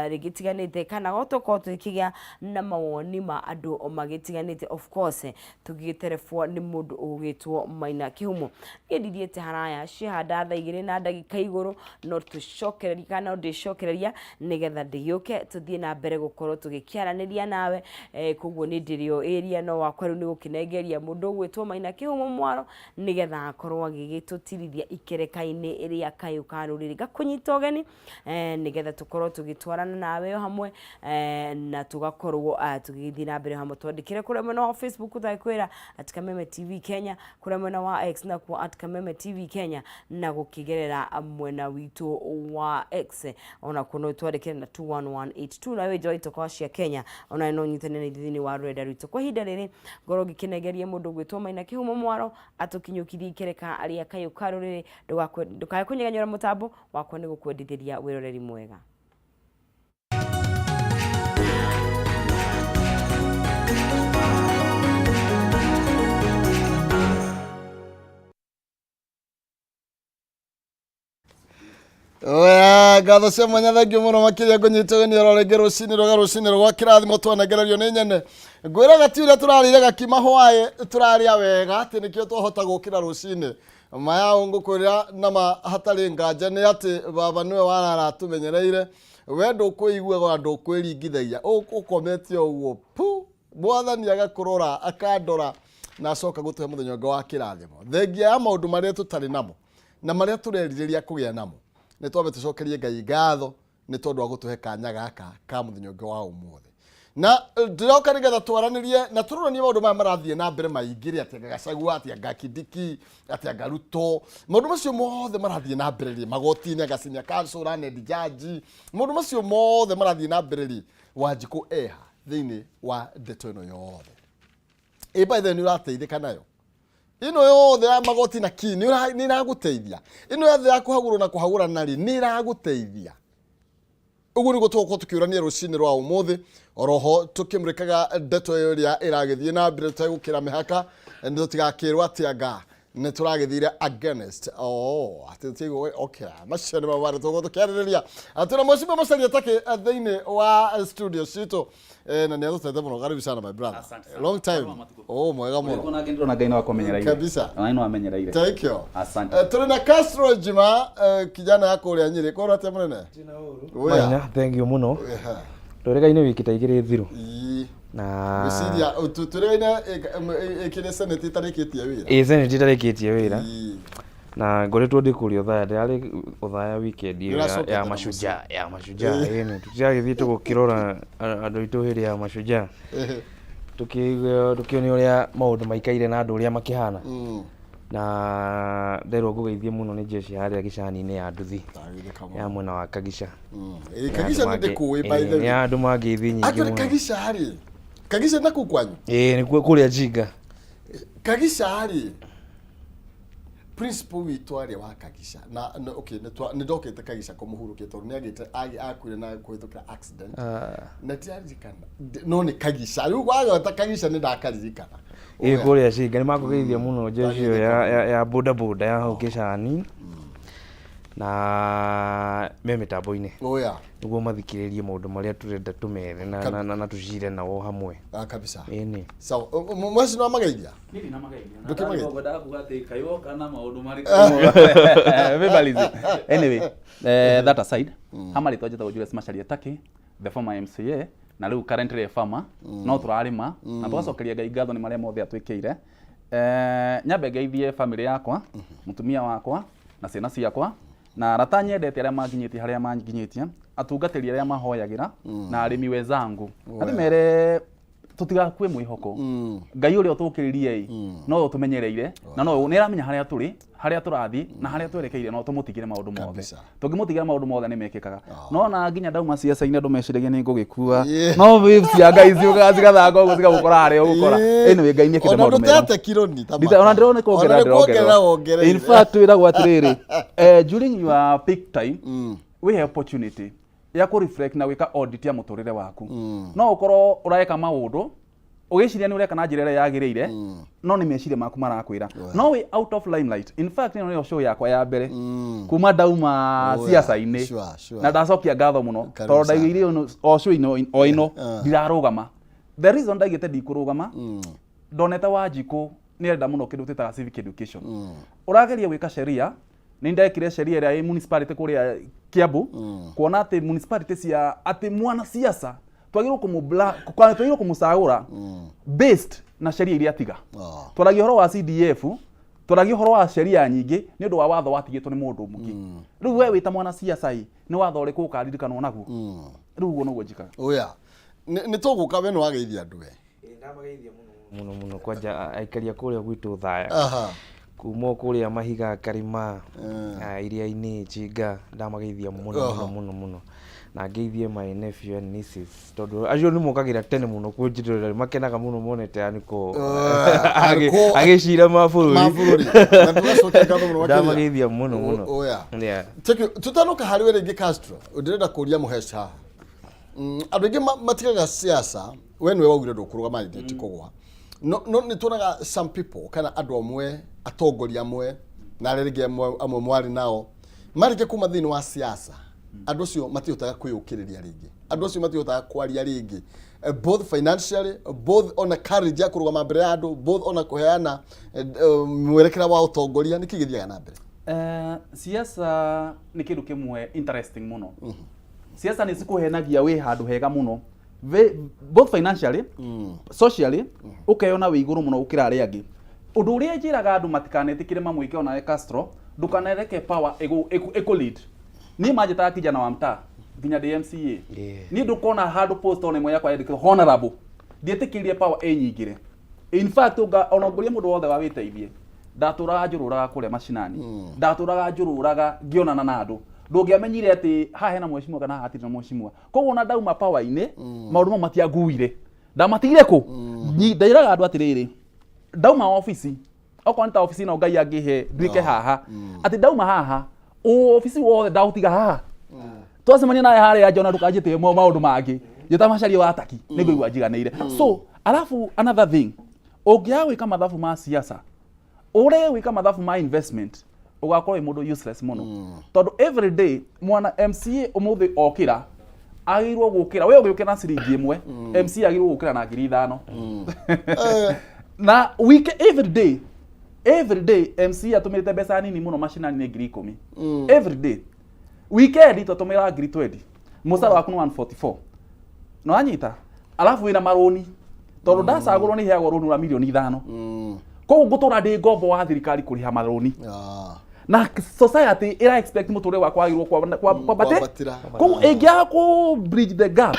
rĩgĩtiganĩte kana tũkorwo tũgĩkĩgĩa na mawoni ma andũ magĩtiganĩte. Of course tũgĩgĩterebwo nĩ mũndũ ũgũgĩtwo Maina Kĩhumo. Niĩ ndithiĩte haraya, ciĩhanda thaa igĩrĩ na ndagĩka igũrũ, no tũcokererie kana no ndĩcokereria nĩgetha ndĩgĩũke tũthiĩ na mbere gũkorwo tũgĩkĩaranĩria nawe. Koguo niĩ ndĩrĩ o area no wakwa rĩu nĩ gũkĩnengeria mũndũ ũgwĩtwo Maina Kĩhumo mwaro nĩgetha akorwo agĩgĩtũtirithia ikereka-inĩ rĩa kayũ ka rũrĩrĩ. Ngakũnyita ũgeni nĩgetha tũkorwo tũgĩtwarana nawe o hamwe na tũgakorwo tũgĩgĩthiĩ na mbere hamwe. Twandĩkĩre kũrĩa mwena wa Facebook ũtagĩkwĩra at Kameme TV Kenya, kũrĩa mwena wa X nakuo at Kameme TV Kenya, na gũkĩgerera mwena witũ wa X onakuo no twandĩkĩre na 21182. Nawe wĩ nja wa itoko cia Kenya onawe no ũnyitanĩre na ithuĩ thĩinĩ wa rũrenda rwitũ. Kwa ihinda rĩrĩ ngorwo ngĩkĩnengeria mũndũ ũgwĩtwo Maina Kĩhumo Mwaro atũkinyũkithie ikereka rĩa kayũ ka rũrĩrĩ. Ndũkae kũnyeganyũra mũtambo wakwa nĩ gũkwendithĩria wĩroreri mwega. Oya, ngatho cia mwanya thengiũ mũno makĩria ngũnyita ũgeni oro rĩngĩ rũcinĩ rwega rũcinĩ rwa kĩrathimo twanengererio nĩ nyene. Ngwĩraga ti ũrĩa tũrarĩire gakima hwaĩ tũrarĩa wega atĩ nĩkĩo twahota gũkĩra rũcinĩ. Ma ya ngũkwĩra na ma hatarĩ nganja nĩ atĩ baba nĩwe warara atũmenyereire. We ndũkwĩiguaga ona ndũkwĩringithagia ũkomete o ũguo pu mwathani agakũrora akandora na acoka gũtũhe mũthenya ũngĩ wa kĩrathimo. Thengia ya maũndũ marĩa tũtarĩ namo na marĩa tũrerirĩria kũgĩa namo, nĩ twambe tũcokerie Ngai ngatho nĩ tondũ wa gũtũhe kanya gaka ka mũthenya ũngĩ wa ũmũthĩ. Na ndĩroka nĩgetha twaranĩrie na tũroranie maũndũ maya marathiĩ na mbere maingĩ rĩ, atĩ anga Gachagua, atĩ anga Kindiki, atĩ anga Ruto, maũndũ macio mothe marathiĩ na mbere rĩ, magoti-inĩ, anga senior counsel, learned judge, maũndũ macio mothe marathiĩ na mbere rĩ, Wanjikũ eha thĩinĩ wa ndeto ĩno yothe. Ĩ by the way nĩ ũrateithĩka nayo? Ĩno yothe ya magoti na kĩ nĩ ĩragũteithia? Ĩno yothe ya kũhagũrwo na kũhagũrana rĩ, nĩ ĩragũteithia? Ũguo nĩguo tũgũkorwo tũkĩũrania rũcinĩ rwa ũmũthĩ, oroho tũkĩmũrĩkaga ndeto ĩyo ĩrĩa ĩragĩthiĩ na mbere tũtegũkĩra mĩhaka, nĩ tũtigakĩrwo atĩ anga nĩ tũragĩthire against. Oh, atĩ tũtigũ, okay, macio nĩ maũndũ tũgũkorwo tũkĩarĩrĩria. Twĩna Mheshimiwa Macharia Takĩ thĩinĩ wa studio citũ. Na nĩ atũtete mũno. Karibu sana my brother. Asante sana. Long time. Mwega matukũ. Oh, mwega mũno. Ũrĩa nake ndĩrona Ngai no akũmenyereire. Kabisa. Ona no amenyereire. Thank you. Asante. Tũrĩ na Castro Jima, kijana ya kũrĩa Nyĩrĩ. Kũrĩa atĩa mũnene? Oya. Maina, thank you mũno. Ehe. Tũrĩgaine wiki ta igĩrĩ thiru. Ii. Na Ngwĩciria tũrĩgaine ĩkĩrĩ senate ĩtarĩkĩtie wĩra. Ĩ senate ĩtarĩkĩtie wĩra. Ii. Na ngoretwo ndĩ kũrĩa Othaya, ndĩrarĩ Othaya weekend ĩyo Nĩũracokete ya na mashujaa, ya mashujaa ĩni. Tũtiragĩthiĩ tũgũkĩrora andũ aitũ hĩndĩ ya mashujaa. Tũkĩone ũrĩa maũndũ maikaire na andũ ũrĩa makĩhana. Na nderwo ngũgeithie mũno nĩ jeshi harĩa gĩcani-inĩ ya nduthi Ndagĩtheka mũno. ya mwena wa Kagica. Ĩ, Kagica nĩ ndĩkũĩ by the Nĩ way. andũ mangeithi nyingĩ Actually mũno. Kagica rĩ, Kagica na kũu kwanyu? Ĩĩ nĩkuo kũrĩa Jinga. Kagica rĩ, principal witũ arĩ wa Kagica na okay nĩ ndokĩte Kagica kũmũhurũkia tondũ nĩ agĩte akuire na kũhĩtũkĩra accident. Na ndiraririkana no nĩ Kagica rĩu wagweta Kagica nĩ ndakaririkana. Ĩĩ kũrĩa Jinga nĩ makũgeithia mũno jeshi ĩyo ya boda boda ya hau Kĩcani na me mĩtambo-inĩ Oya. Nĩguo mathikĩrĩrie maũndũ marĩa tũrenda tũmere na tũcire nao hamwe. Ah, kabisa. Ĩni. Sawa, mweci no mageithia? Niĩ ndinamageithia. Na Ndũkĩmageithia? ndarĩ ngwendaga kuga atĩ kaĩ woka na maũndũ marĩkũ. Favorism. Anyway, that aside, ha marĩtwa njĩtagwo Julius Macharia Taki, the former MCA, na rĩu currently a farmer, no tũrarĩma, na tũgacokeria Ngai ngatho nĩ marĩa mothe atwĩkĩire. Nyambe ngeithie family yakwa, mũtumia wakwa, na ciana ciakwa, na arata nyendete arĩa manginyĩtie harĩa manginyĩtie, atungatĩri arĩa mahoyagĩra, na arĩmi wenzangu. Na ndĩmere tũtigakue mwĩhoko. Ngai ũrĩa ũtũkĩrĩrie ĩ, nowe ũtũmenyereire, na nowe nĩ aramenya harĩa tũrĩ, harĩa tũrathiĩ, na harĩa twerekeire, no tũmũtigĩre maũndũ mothe. Kabisa. Tũngĩmũtigĩra maũndũ mothe nĩ mekĩkaga. No na nginya ndauma ciaca-inĩ andũ meciragia nĩ ngũgĩkua. No waves cia Ngai ciũkaga cigathaka ũguo cigagũkora harĩa ũgũkora. Anyway, Ngai nĩ ekĩte Ona maũndũ mega. ndũtete kironi ta Ndita- ona ndĩrona nĩ kuongerera Ona nĩ kuongerera ndĩrongerera. wongereire. In fact wĩragwo atĩrĩrĩ, during your peak time, wĩhe opportunity ya kũ reflect na gwĩka audit ya mũtũrĩre waku. No ũkorwo ũreka maũndũ Ũgĩciria nĩ ũreka na njĩra ĩrĩa yagĩrĩire, no nĩ meciria maku marakwĩra no wĩ out of limelight. In fact, ĩno nĩyo show yakwa ya mbere kuma ndauma Oh, yeah. siasa-inĩ. Na ndacokia ngatho mũno Karibu tondũ sana. ndaigĩire o show ĩno o ĩno Ah. ndirarũgama. The reason ndaigĩte ndikũrũgama, ndonete Wanjikũ nĩ arenda mũno kĩndũ twĩtaga civic education. Ũrageria gwĩka sheria, nĩ ndekire sheria ĩrĩa ĩ municipality kũrĩa Kiambu, kuona atĩ municipality cia atĩ mwana siasa twagĩrĩirwo twagĩrĩirwo kũmũcagũra based na sheria iria atiga. Twaragia ũhoro wa CDF, twaragia ũhoro wa sheria nyingĩ nĩ ũndũ wa watho watigĩtwo nĩ mũndũ mũngĩ. Rĩu we wĩ ta mwana siasa ĩ, nĩ watho ũrĩkũ ũkaririkanwo naguo? Rĩu ũguo noguo njikaga. Oya, nĩ tũgũka, we nĩ wageithia andũ we. Ndamageithia mũno mũno mũno, kwanja aikaria kũrĩa gwitũ Thaya, kuma o kũrĩa Mahiga, Karima, Iria-inĩ, Chinga, ndamageithia mũno mũno mũno mũno, na ngeithie my nephew and nieces, tondũ acio nĩ mokagĩra tene mũno kũnjĩrorera, nĩ makenaga mũno monete Aniko agĩcira ma ma bũrũri. Bũrũri na tũgacokia ngatho mũno makĩria. Ndamageithia mũno mũno. Oya. Yeah. Thank you. Tutanoka harĩ we rĩngĩ, Castro, ndĩrenda kũria mũheca haha. Andũ aingĩ matigaga siasa, we nĩwe waugire ndũkũrũgama hĩndĩ ti kũgwa, no nĩ tuonaga some people kana andũ amwe, atongoria amwe na arĩa rĩngĩ amwe mwarĩ nao, marĩkia kuma thĩinĩ wa siasa, andũ acio matihotaga kwĩyũkĩrĩria rĩngĩ, andũ acio matihotaga kwaria rĩngĩ, both financially, both ona courage ya kũrũgama mbere ya andũ, both ona kũheana mwerekera wa ũtongoria. Nĩkĩ gĩthiaga na mbere? Siasa nĩ kĩndũ kĩmwe interesting mũno. Siasa nĩ cikũhenagia wĩ handũ hega mũno, both financially, socially, ũkeyona wĩ igũrũ mũno gũkĩra arĩa angĩ. Ũndũ ũrĩa njĩraga andũ matikanetĩkĩre mamwĩke onawe Castro, ndũkanareke power ĩkũ lead. Niĩ manjĩtaga kijana wa mtaa nginya ndĩ MCA. Niĩ ndũkona handũ post ona ĩmwe yakwa yandĩkĩtwo honorable. Ndietĩkĩrire power ĩnyingĩre. In fact, ona ũngũria mũndũ wothe wa wĩteithie, ndatũraga njũrũraga kũrĩa macinani, ndatũraga njũrũraga ngĩonana na andũ, ndũngĩamenyire atĩ haha hena mheshimiwa kana haha hatirĩ na mheshimiwa. Koguo ona ndauma power-inĩ, maũndũ mau matianguire, ndamatigire kũ. Ndĩraga andũ atĩrĩrĩ, ndauma obici, okorwo nĩ ta obici ĩno Ngai angĩhe nduĩke haha, atĩ ndauma haha, obici wothe ndaũtiga haha, twacemania nawe harĩa njona, ndũkanjĩte maũndũ mangĩ, njĩta Macharia wa Taki, nĩ ngũigua njiganĩire. So alafu another thing, ũngĩaga gwĩka mathabu ma siasa, ũrege gwĩka mathabu ma investment, ũgakorwo wĩ mũndũ useless mũno, tondũ every day mwana MCA ũmũthĩ okĩra agĩrĩirwo gũkĩra, we ũgĩũkĩra na ciringi 1, MCA agĩrĩirwo gũkĩra na 5,000 na week. Every day, every day MCA atũmĩrĩte mbeca nini mũno macinani nĩ 10,000 every day. Weekend twatũmĩraga 20,000. Mũcara waku nĩ 144, no anyita, alafu wĩna marũni, tondũ ndacagũrwo nĩ heagwo rũni rwa mirioni 5. Koguo ngũtũra ndĩ ngombo wa thirikari kũrĩha marũni, na society ĩra expect mũtũrĩre wakwa wagĩrĩirwo kwambate. Kwambatĩra. Koguo ĩngĩaga kũ bridge the gap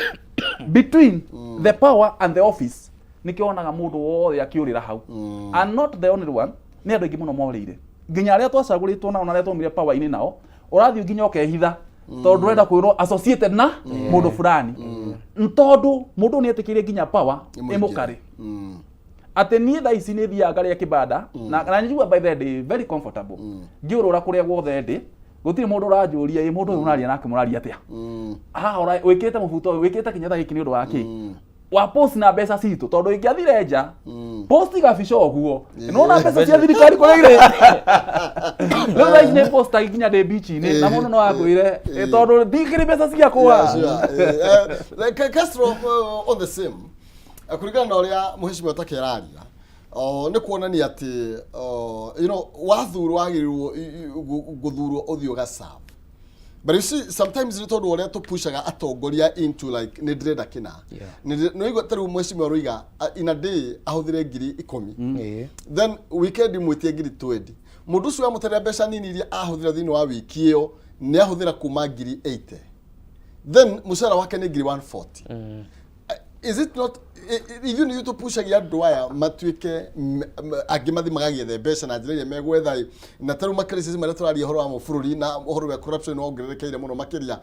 between the power and the office, nĩkĩo wonaga mũndũ wothe akĩũrĩra hau. And not the only one, nĩ andũ aingĩ mũno morĩire, nginya arĩa twacagũrĩtwo nao na arĩa twaumire power-inĩ nao, ũrathiĩ nginya ũkehitha tondũ ndũrenda kwĩrwo associated na mũndũ fulani, tondũ mũndũ nĩ etĩkĩrie nginya power ĩmũkarĩ. Atĩ niĩ thaa ici nĩ thiaga ngarĩa kĩbanda na njigua by the day very comfortable ngĩũrũra kũrĩa guothe ndĩ, gũtirĩ mũndũ ũranjũria, ĩ mũndũ ũyũ mũraria nake mũraria atĩa haha, wĩkĩrĩte mũbuto ũyũ, wĩkĩrĩte kinyatha gĩkĩ nĩ ũndũ wa kĩ, wa post na mbeca citũ, tondũ ingĩathire nja post igabica ũguo, nĩwona mbeca cia thirikari kũrĩa irĩ. Rĩu thaa ici nĩ post nginya ndĩ bichi-inĩ na mũndũ no akwĩre, "Ĩ, tondũ ndikĩrĩ mbeca ciakwa." Yeah, sure. Like, Castro, on the same, kũringana na ũrĩa mũhecimiwa take araria, nĩ kuonania atĩ wathurwo wagĩrĩirwo gũthurwo ũthiĩ ũgaserve, but you see sometimes nĩ tondũ ũrĩa tũpushaga atongoria into like nĩ ndĩrenda kĩna. Nĩ waigua ta rĩu mheshimiwa Ruiga, in a day ahũthĩre 10,000, then weekend mwĩtie 20,000. Mũndũ ũcio wamũtarĩra mbeca nini iria ahũthĩra thĩinĩ wa wiki ĩyo, nĩ ahũthĩra kuma 80,000, then mũcara wake nĩ 140,000. Is it not ithuĩ nĩ ithuĩ tũpushagia andũ aya matuĩke angĩ mathi magagiethe mbeca na njĩra ĩrĩa megwetha ĩ, na tarĩu macrisis marĩa tũraria ũhoro wa bũrũri na ũhoro wa corruption wongererekeire mũno makĩria?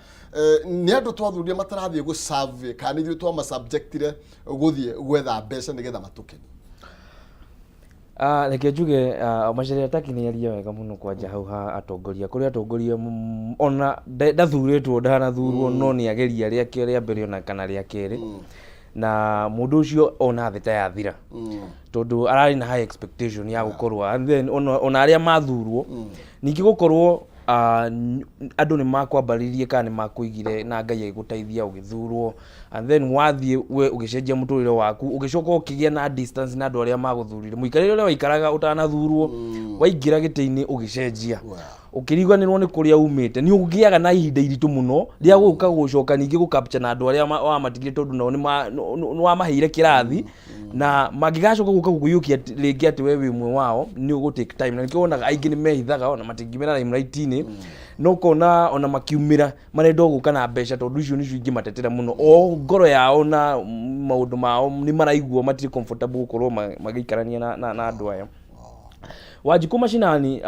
Nĩ andũ twathurire matarathiĩ gũserve, kana nĩ ithuĩ twamasubjectire gũthiĩ gwetha mbeca nĩgetha matũkenie? Ah, reke njuge, Macharia Taki nĩ aria wega mũno, kwanja hau ha atongoria, kũrĩ atongoria ona ndathurĩtwo, ndanathurwo, no nĩ ageria rĩake rĩa mbere ona kana rĩa kerĩ. Na mũndũ ũcio ona thĩ ta yathira, tondũ ararĩ na high expectation ya gũkorwo, and then ona arĩa mathurwo ningĩ gũkorwo andũ nĩ makwambaririe kana nĩ makũigire na Ngai agĩgũteithia ũgĩthurwo, and then wathiĩ we ũgĩcenjia mũtũrĩre waku, ũgĩcoka ũkĩgĩa na distance na andũ arĩa magũthurire, mũikarĩre ũrĩa waikaraga ũtanathurwo, waingĩra gĩtĩ-inĩ ũgĩcenjia, ũkĩriganĩrwo nĩ kũrĩa umĩte. Nĩ ũgĩaga na ihinda iritũ mũno rĩa gũka gũcoka ningĩ gũ capture na andũ arĩa wamatigire, tondũ nao nĩ wamaheire kĩrathi, na mangĩgacoka gũka gũkũiyũkia rĩngĩ atĩ we wĩ ũmwe wao, nĩ ũgũ take time. Na nĩkĩo wonaga aingĩ nĩ mehithaga ona matingĩumĩra limelight-inĩ, no ũkona ona makiumĩra marenda o gũka na mbeca, tondũ icio nĩcio ingĩmatetera mũno. O ngoro yao na maũndũ mao nĩ maraigua matirĩ comfortable gũkorwo magĩikarania na andũ aya. Wanjikũ mashinani,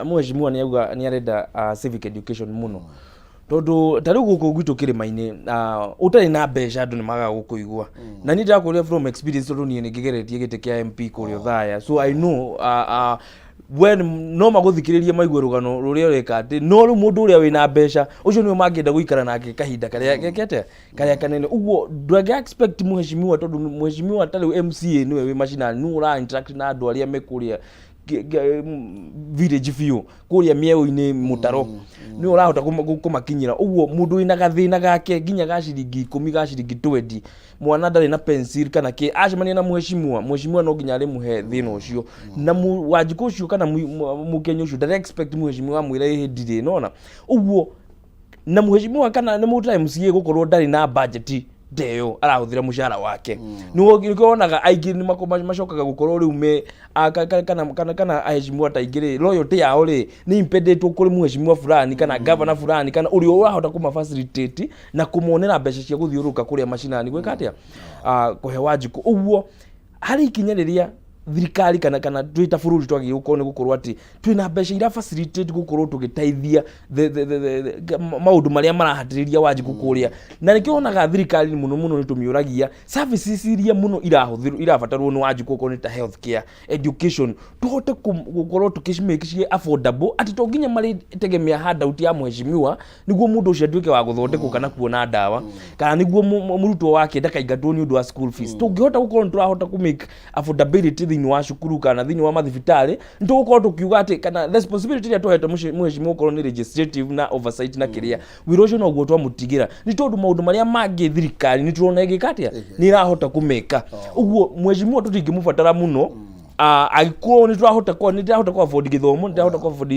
mheshimiwa nĩ auga nĩ arenda civic education mũno, tondũ ta rĩu gũkũ gwitũ kĩrĩma-inĩ, ũtarĩ na mbeca andũ nĩ magaga gũkũigua. Na niĩ ndĩrakũria from experience, tondũ niĩ nĩ ngĩgeretie gĩtĩ kĩa MP kũrĩa Othaya, so I know when no magũthikĩrĩrie maigue rũgano rũrĩa ũreka atĩ, no rĩu mũndũ ũrĩa wĩna mbeca ũcio nĩwe mangĩenda gũikara nake kahinda karĩa geke atĩa, karĩa kanene. Ũguo ndũngĩ expect mheshimiwa, tondũ mheshimiwa ta rĩu MCA nĩwe wĩ mashinani, nĩwe ũra interact na andũ arĩa me kũrĩa village biũ, kũrĩa mĩeũ-inĩ mũtaro, nĩwe ũrahota kũmakinyĩra. Ũguo mũndũ wĩna gathĩna gake nginya ga ciringi 10, ga ciringi 20, mwana ndarĩ na pencil kana kĩ, acemania na mheshimiwa, mheshimiwa no nginya arĩmũhe thĩna ũcio. Na Wanjikũ ũcio kana Mũkenya ũcio ndare expect mheshimiwa amwĩre ĩhĩ ndirĩ nona ũguo. Na mheshimiwa kana nĩ mũndũ ta MCA gũkorwo ndarĩ na budget ta ĩyo, arahũthĩra mũcara wake, nĩkĩo wonaga aingĩ nĩ macokaga gũkorwo rĩu me kana aheshimiwa ta aingĩ rĩ, loyalty yao rĩ nĩ impedetwo kũrĩ mheshimiwa fulani kana governor fulani kana ũrĩa ũrahota kũma facilitate na kũmonera mbeca cia gũthiũrũrũka kũrĩa macinani gwĩka atĩa, kũhe Wanjikũ. Ũguo harĩ ikinya rĩrĩa thirikari kana twĩ ta bũrũri twagĩrĩirwo gũkorwo nĩ gũkorwo atĩ twĩna mbeca iria facilitate gũkorwo tũgĩteithia maũndũ marĩa marahatĩrĩria Wanjikũ kũrĩa. Na nĩkĩo wonaga thirikari mũno mũno nĩ tũmĩũragia services iria mũno irahũthĩrwo, irabatarwo nĩ Wanjikũ, okorwo nĩ ta health care, education, tũhote gũkorwo tũkĩcimake ciĩ affordable, atĩ to nginya marĩtegemea handout ya mheshimiwa nĩguo mũndũ ũcio atuĩke wa gũthondekwo kana kuona ndawa, kana nĩguo mũrutwo wake ndakaingatwo nĩ ũndũ wa school fees. Tũngĩhota gũkorwo nĩ tũrahota kũ make affordability thĩinĩ wa cukuru kana thĩinĩ wa mathibitarĩ, nĩ tũgũkorwo tũkiuga atĩ kana responsibility ĩrĩa tũhete mheshimiwa gũkorwo nĩ legislative na oversight na kĩrĩa wĩra ũcio noguo twamũtigĩra, nĩ tondũ maũndũ marĩa mangĩ thirikari nĩ tũrona ĩgĩka atĩa, nĩ ĩrahota kũmeka. Ũguo mheshimiwa tũtingĩmũbatara mũno angĩkorwo nĩ tũrahota kwa nĩ ndĩrahota kũ afford gĩthomo, nĩ ndĩrahota kũ afford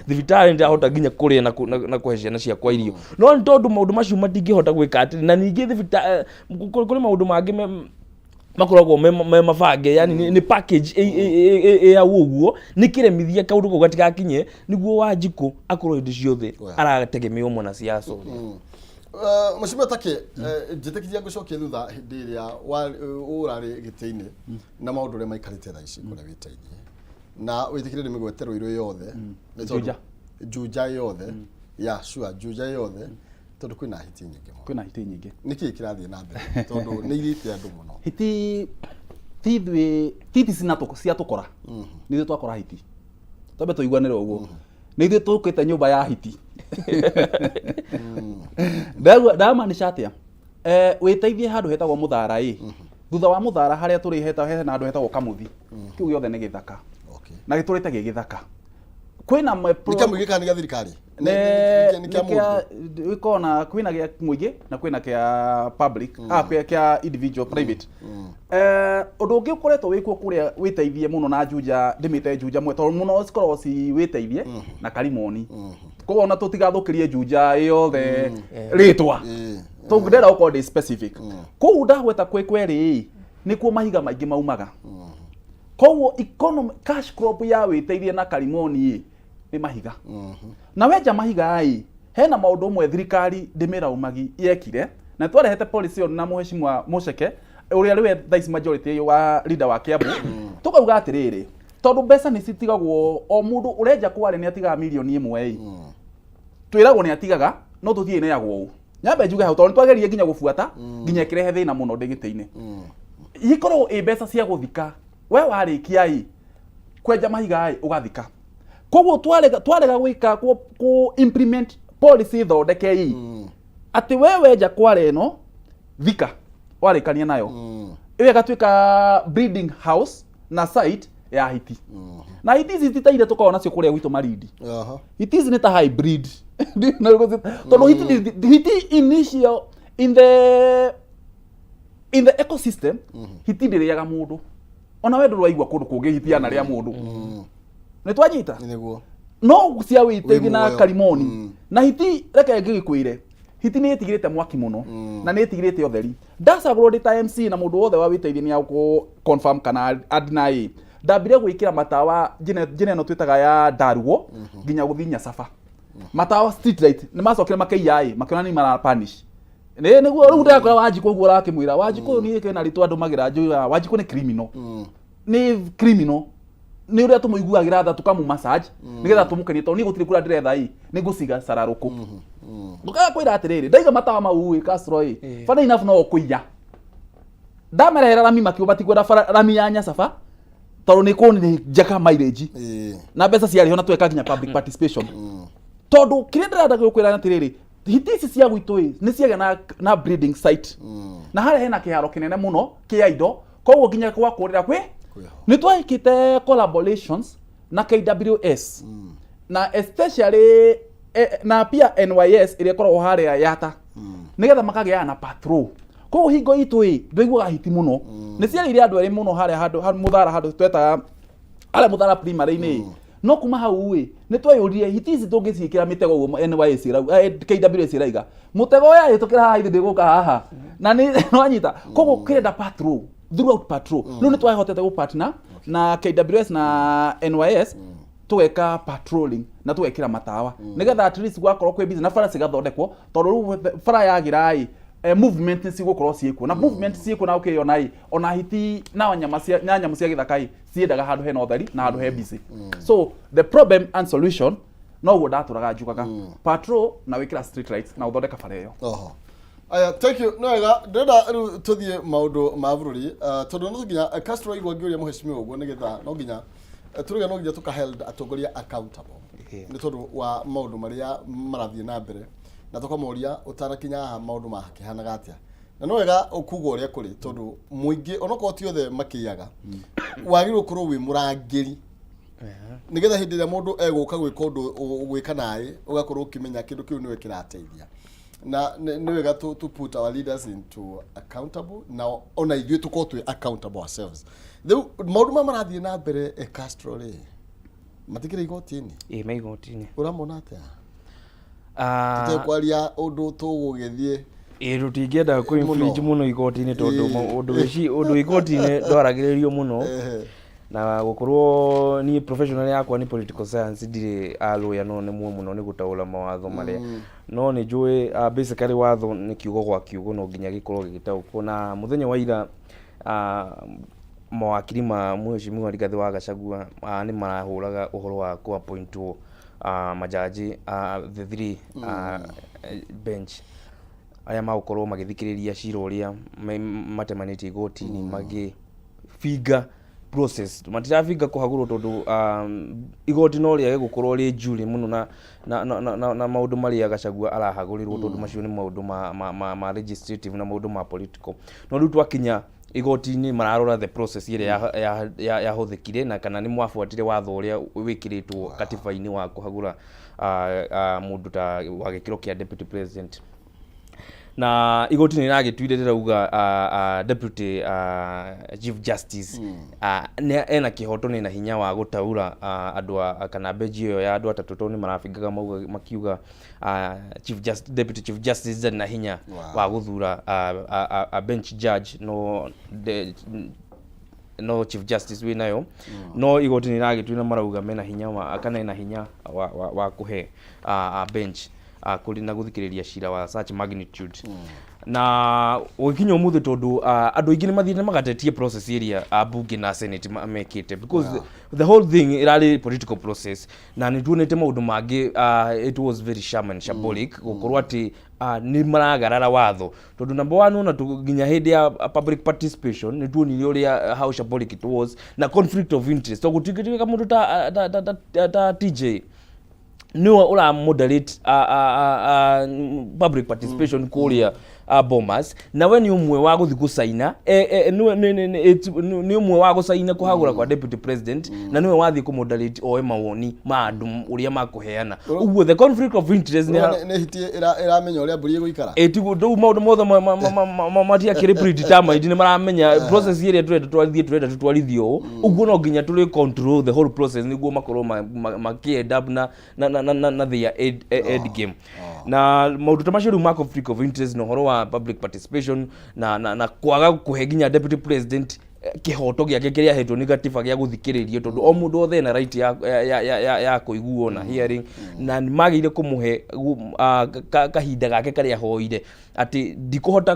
thibitarĩ, nĩ ndĩrahota nginya kũrĩa na kũhe ciana ciakwa irio. No nĩ tondũ maũndũ macio matingĩhota gwĩka atĩrĩ, na ningĩ thibitarĩ kũrĩ maũndũ mangĩ makoragwo me mabange, yani nĩ package ĩ hau ũguo, nĩ kĩremithia kaũndũ kau gatigakinye nĩguo Wanjikũ akorwo hĩndĩ ciothe arategemewo mwanasiasa ũrĩa. Mheshimiwa Take, njĩtĩkithia ngũcokie thutha hĩndĩ ĩrĩa ũrarĩ gĩtĩ-inĩ na maũndũ ũrĩa maikarĩte thaa ici kũrĩa wĩteithie, na wĩtĩkĩre nĩ mĩgwete Ruiru yothe nĩ tondũ- Juja. Juja yothe ya sure, Juja yothe, tondũ kwĩna hiti nyingĩ mũno. Kwĩna hiti nyingĩ. Nĩkĩĩ kĩrathiĩ na mbere, tondũ nĩ irĩte andũ mũno? Hiti ti ithuĩ, ti hiti ciatũkora, nĩ ithuĩ twakora hiti. Twambe tũiguanĩre ũguo, nĩ ithuĩ tũkĩte nyũmba ya hiti. Ndamaanisha atĩa? Wĩteithie handũ hetagwo Mũthara ĩ, thutha wa Mũthara harĩa tũrĩ hena handũ hetagwo Kamuthi. Kĩu gĩothe nĩ gĩthaka na gĩtũrĩte gĩ gĩthaka. Kwĩna Nĩ kĩa mũingĩ kana nĩ gĩa thirikari? Nĩ kĩa mũndũ? Gĩkoragwo na kwĩna gĩa mũingĩ na kwĩna kĩa public, kĩa individual private. Ũndũ ũngĩ ũkoretwo wĩkuo kũrĩa wĩteithie mũno na Juja, ndĩmĩte Juja mwe tondũ mũno cikoragwo ci wĩteithie na Karimoni, koguo ona tũtigathũkĩrie Juja yothe rĩtwa, tũngĩrenda gũkorwo ndĩ specific. Kũu ndagweta kwĩ kwerĩ nĩkuo mahiga maingĩ maumaga, koguo economy cash crop ya wĩteithie na Karimoni ĩ nĩ mahiga. Na wenja mahiga ĩ, hena maũndũ ũmwe thirikari ndĩmĩraumagi yekire, na twarehete policy ĩyo na mheshimiwa Mũceke ũrĩa rĩwe thaa ici majority wa leader wa Kiambu, tũkauga atĩrĩrĩ, tondũ mbeca nĩ citigagwo, o mũndũ ũrenja kware nĩ atigaga mirioni 1 ĩ, twĩragwo nĩ atigaga, no tũthiĩ ineagwo ũũ. Nyambe njuge hau, tondũ nĩtwageririe nginya gũbuata nginya ĩkĩrehe thĩna mũno ndĩ gĩtĩ-inĩ. Ikoragwo ĩ mbeca cia gũthika, we warĩkia ĩ kwenja mahiga ĩ ũgathika. Koguo twarega gwĩka kũ implement policy thondeke ĩ atĩ we wenja kware ĩno Thika warĩkania nayo ĩyo ĩgatuĩka breeding house na site ya hiti. Na hiti ici ti ta iria tũkoragwo nacio kũrĩa gwitũ Malindi. Hiti ici nĩ ta hybrid. Tondũ hiti initial in the ecosystem, hiti ndĩrĩaga mũndũ. Ona we ndũrĩ waigua kũndũ kũngĩ hiti yanarĩa mũndũ. Nĩ twanyita? Nĩguo. No cia wĩteithie na Wĩ muoyo. karimoni. Na hiti, reke ngĩgĩkwĩre, hiti nĩ ĩtigĩrĩte mwaki mũno na nĩ ĩtigĩrĩte ũtheri. Ndacagũrwo ndĩ ta MC, na mũndũ wothe wa wĩteithie nĩ agũ confirm kana adnai, ndambire gwĩkĩra matawa njĩra ĩno twĩtaga ya ndaruo nginya gũthiĩ Nyacaba, matawa street light. Nĩ macokire makĩiya ĩ makĩona nĩ mara punish nĩ nĩguo rĩu ndakora Wanjikũ ũguo ũrakĩmwĩra Wanjikũ niĩ kena rĩtwa ndũmagĩra njũĩ Wanjikũ nĩ criminal, nĩ criminal, nĩ ũrĩa tũmũiguagĩra tha tũkamũ massage nĩgetha tũmũkenie, tondũ niĩ gũtirĩ kura ndĩretha ĩ nĩ ngũciga cararũkũ. Ndũkaga kwĩra atĩrĩrĩ, ndaiga matawa mau ĩ Castro ĩ funny enough no ũkũiya. Ndamerehera rami makiuga matikwenda rami ya Nyacaba tondũ nĩ kũnĩ njaka mileage na mbeca ciarĩho na tweka nginya public participation, tondũ kĩrĩa ndĩrenda gũkwĩra atĩrĩrĩ, hiti ici cia gwitũ ĩ nĩ ciagĩa na breeding site na harĩa hena kĩharo kĩnene mũno kĩa indo, koguo nginya gwa kũrĩra kwĩ Kwĩho. Nĩ twekĩte collaborations na KWS na especially na pia NYS ĩrĩa ĩkoragwo harĩa Yata nĩgetha makagĩaga na patrol. Koguo hingo itũ ĩ ndũiguaga hiti mũno nĩ ciarĩire andũ erĩ mũno harĩa handũ Mũthara, handũ twetaga harĩa Mũthara primary-inĩ. No kuma hau ĩ nĩ tweyũririe hiti ici tũngĩciĩkĩra mĩtego ũguo NYS ĩrauga, KWS ĩraiga mũtego ũyũ ahĩtũkĩra haha ithuĩ ndĩgũka haha na nĩ nwanyita. Koguo kĩrenda patrol throughout, patrol. Rĩu nĩ twahotete gũ partner na KWS na NYS, tũgeka patrolling na tũgekĩra matawa nĩgetha at least gwakorwo kwĩ busy na bara cigathondekwo, tondũ rĩu bara yagĩra ĩ movement nĩ cigũkorwo ciĩkuo na movement ciĩkuo na ũkĩyona ĩ ona hiti na nyama cia na nyamũ cia gĩthaka ĩ ciendaga handũ hena ũtheri na handũ he busy. So the problem and solution noguo ndatũraga njugaga patrol na wĩkĩra street lights na ũthondeka bara ĩyo. Oho. Aya, thank you. Nĩ wega, ndĩrenda rĩu tũthiĩ maũndũ ma bũrũri, tondũ no nginya Castro aigua ngĩũria mũhecimiwa ũguo nĩgetha no nginya turuge no nginya tũka held atongoria accountable nĩ tondũ wa maũndũ marĩa marathiĩ na mbere na tũkamoria ũtanakinya haha maũndũ makĩhanaga atĩa, na no wega kuga ũrĩa kũrĩ tondũ mũingĩ onokorwo ti othe makĩiyaga wagĩrĩirwo gũkorwo wĩ mũrangĩri nĩgetha hĩndĩ ĩrĩa mũndũ egũka gwĩka ũndũ gwĩka naĩ ũgakorwo ũkĩmenya kĩndũ kĩu nĩwe kĩrateithia. Na nĩ wega to put our leaders into accountable na ona ithuĩ tũkorwo twĩ accountable ourselves. Rĩu maũndũ maya marathiĩ na mbere, Castro rĩ, matikĩrĩ igoti-inĩ? Ĩ, me igoti-inĩ. Ũramona atĩa? Ah, tũtekwaria ũndũ tũgũgĩthiĩ Ĩ, tũtingĩenda kũ infringe mũno. Mũno igoti-inĩ tondũ ũndũ igoti-inĩ ndwaragĩrĩrio mũno. Na gũkorwo niĩ professional yakwa nĩ political science, ndirĩ a lawyer, no nĩmwe mũno nĩ gũtaũra mawatho marĩa no nĩ njũĩ. Basically watho nĩ kiugo gwa kiugo no nginya gĩkorwo gĩgĩtaũkwo. Na mũthenya wa ira mawakiri ma Mheshimiwa Rigathĩ wa Gachagua nĩ marahũraga ũhoro wa kũ appointwo majaji, the three bench arĩa magũkorwo magĩthikĩrĩria cira ũrĩa matemanĩtie igoti-inĩ, magĩbinga process. Matirabinga kũhagũrwo tondũ igoti no rĩage gũkorwo rĩ jury mũno na maũndũ marĩa Gachagua arahagũrĩrwo, tondũ macio nĩ maũndũ ma legislative na maũndũ ma political. No rĩu twakinya igoti-inĩ mararora the process ĩrĩa yahũthĩkire na kana nĩ mwabuatire watho ũrĩa wĩkĩrĩtwo katiba-inĩ wa kũhagũra mũndũ ta wa gĩkĩro kĩa deputy president. Na igoti nĩ rĩragĩtuire rĩrauga deputy chief justice nĩ ena kĩhoto nĩ na hinya wa gũtaũra andũ a kana benji ĩyo ya andũ atatũ, tondũ nĩ marabingaga mauga makiuga chief just, deputy chief justice ndarĩ na hinya wa gũthura a bench judge, no chief justice wĩ nayo. No igoti nĩ rĩragĩtuire marauga mena hinya wa kana ena hinya wa kũhe bench kũrĩ na gũthikĩrĩria cira wa such magnitude. Na gũgĩkinya ũmũthĩ, tondũ andũ aingĩ nĩ mathiĩte magatetie process ĩrĩa bunge na senate mekĩte, because the whole thing ĩrarĩ political process na nĩ tuonete maũndũ mangĩ. It was very sham and shambolic gũkorwo atĩ nĩ maragarara watho, tondũ number one ona nginya hĩndĩ ya public participation nĩ tuonire ũrĩa how shambolic it was na conflict of interest, tondũ gũtingĩtuĩka mũndũ ta TJ. Nĩwe ũra moderate public participation kũrĩa Bomas, na we nĩ ũmwe wa gũthiĩ gũcaina, nĩ ũmwe wa gũcaina kũhagũra kwa deputy president, na nĩwe wathiĩ kũ moderate oe mawoni ma andũ ũrĩa makũheana. Ũguo the conflict of interest nĩ Nĩ hiti ĩramenya ũrĩa mbũri ĩgũikara. Ĩtiguo rĩu maũndũ mothe matiakĩrĩ predetermined. Nĩ maramenya process ĩrĩa tũrenda twarithie, tũrenda tũtwarithie ũũ. Ũguo no nginya tũrĩ control the whole process nĩguo makorwo makĩ end up na their end game. Na maũndũ ta macio rĩu ma conflict of interest na ũhoro wa public participation na kwaga kũhe nginya deputy president kĩhoto gĩake kĩrĩa ahetwo nĩ gatiba gĩa gũthikĩrĩrio, tondũ o mũndũ othe ena right ya kũiguo na hearing, na nĩ magĩrĩire kũmũhe kahinda gake karĩa ahoire atĩ ndikũhota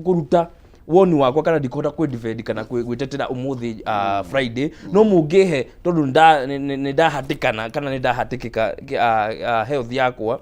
kũruta woni wakwa kana ndikũhota kwĩ defend kana gwĩtetera ũmũthĩ, Friday, no mũngĩhe tondũ nĩ ndahatĩkana kana nĩ ndahatĩkĩka health yakwa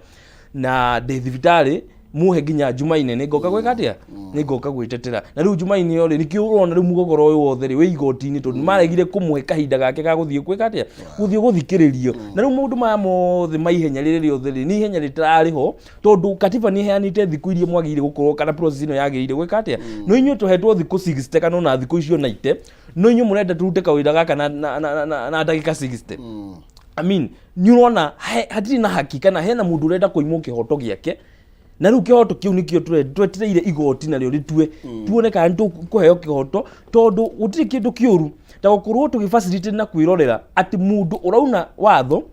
na ndĩ thibitarĩ, muhe nginya Jumaine nĩ ngoka gwĩka atĩa, nĩ ngoka gwĩtetera. Na rĩu Jumaine ĩyo rĩ, nĩkĩo ũrona rĩu mũgogoro ũyũ wothe rĩ wĩ igoti-inĩ, tondũ nĩ maregire kũmũhe kahinda gake ga gũthiĩ gwĩka atĩa, gũthiĩ gũthikĩrĩrio. Na rĩu maũndũ maya mothe ma ihenya rĩrĩ rĩothe rĩ, nĩ ihenya rĩtararĩ ho, tondũ katiba nĩ ĩheanĩte thikũ iria mwagĩrĩire gũkorwo kana process ĩno yagĩrĩire gwĩka atĩa. No inyuĩ tũhetwo thikũ 60 kana ona thikũ icio 90, no inyuĩ mũrenda tũrute kawĩra gaka na ndagĩka 60. I mean, nĩ ũrona hatirĩ na haki kana hena mũndũ ũrenda kũimwo kĩhoto gĩake. Na rĩu kĩhoto kĩu nĩkĩo twetereire igoti narĩo rĩtue, tuone kana nĩ tũkũheo kĩhoto, tondũ gũtirĩ kĩndũ kĩũru ta gũkorwo tũgĩ na kwĩrorera atĩ mũndũ ũrauna watho,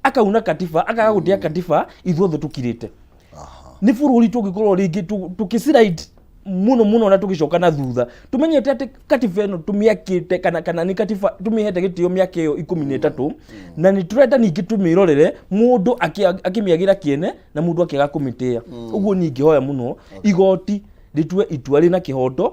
akauna katiba, akaga gũtĩa katiba, ithuothe tũkirĩte. Nĩ bũrũri tũngĩkorwo rĩngĩ tũkĩslide mũno mũno na tũgĩcoka na thutha, tũmenyete atĩ katiba ĩno tũmĩakĩte kana nĩ katiba tũmĩhete gĩtĩo mĩaka ĩyo 13, na nĩ tũrenda ningĩ tũmĩrorere mũndũ akĩmĩagĩra kĩene na mũndũ akĩaga kũmĩtĩĩa. Ũguo niĩ ingĩhoya mũno igoti rĩtue itua rĩna kĩhoto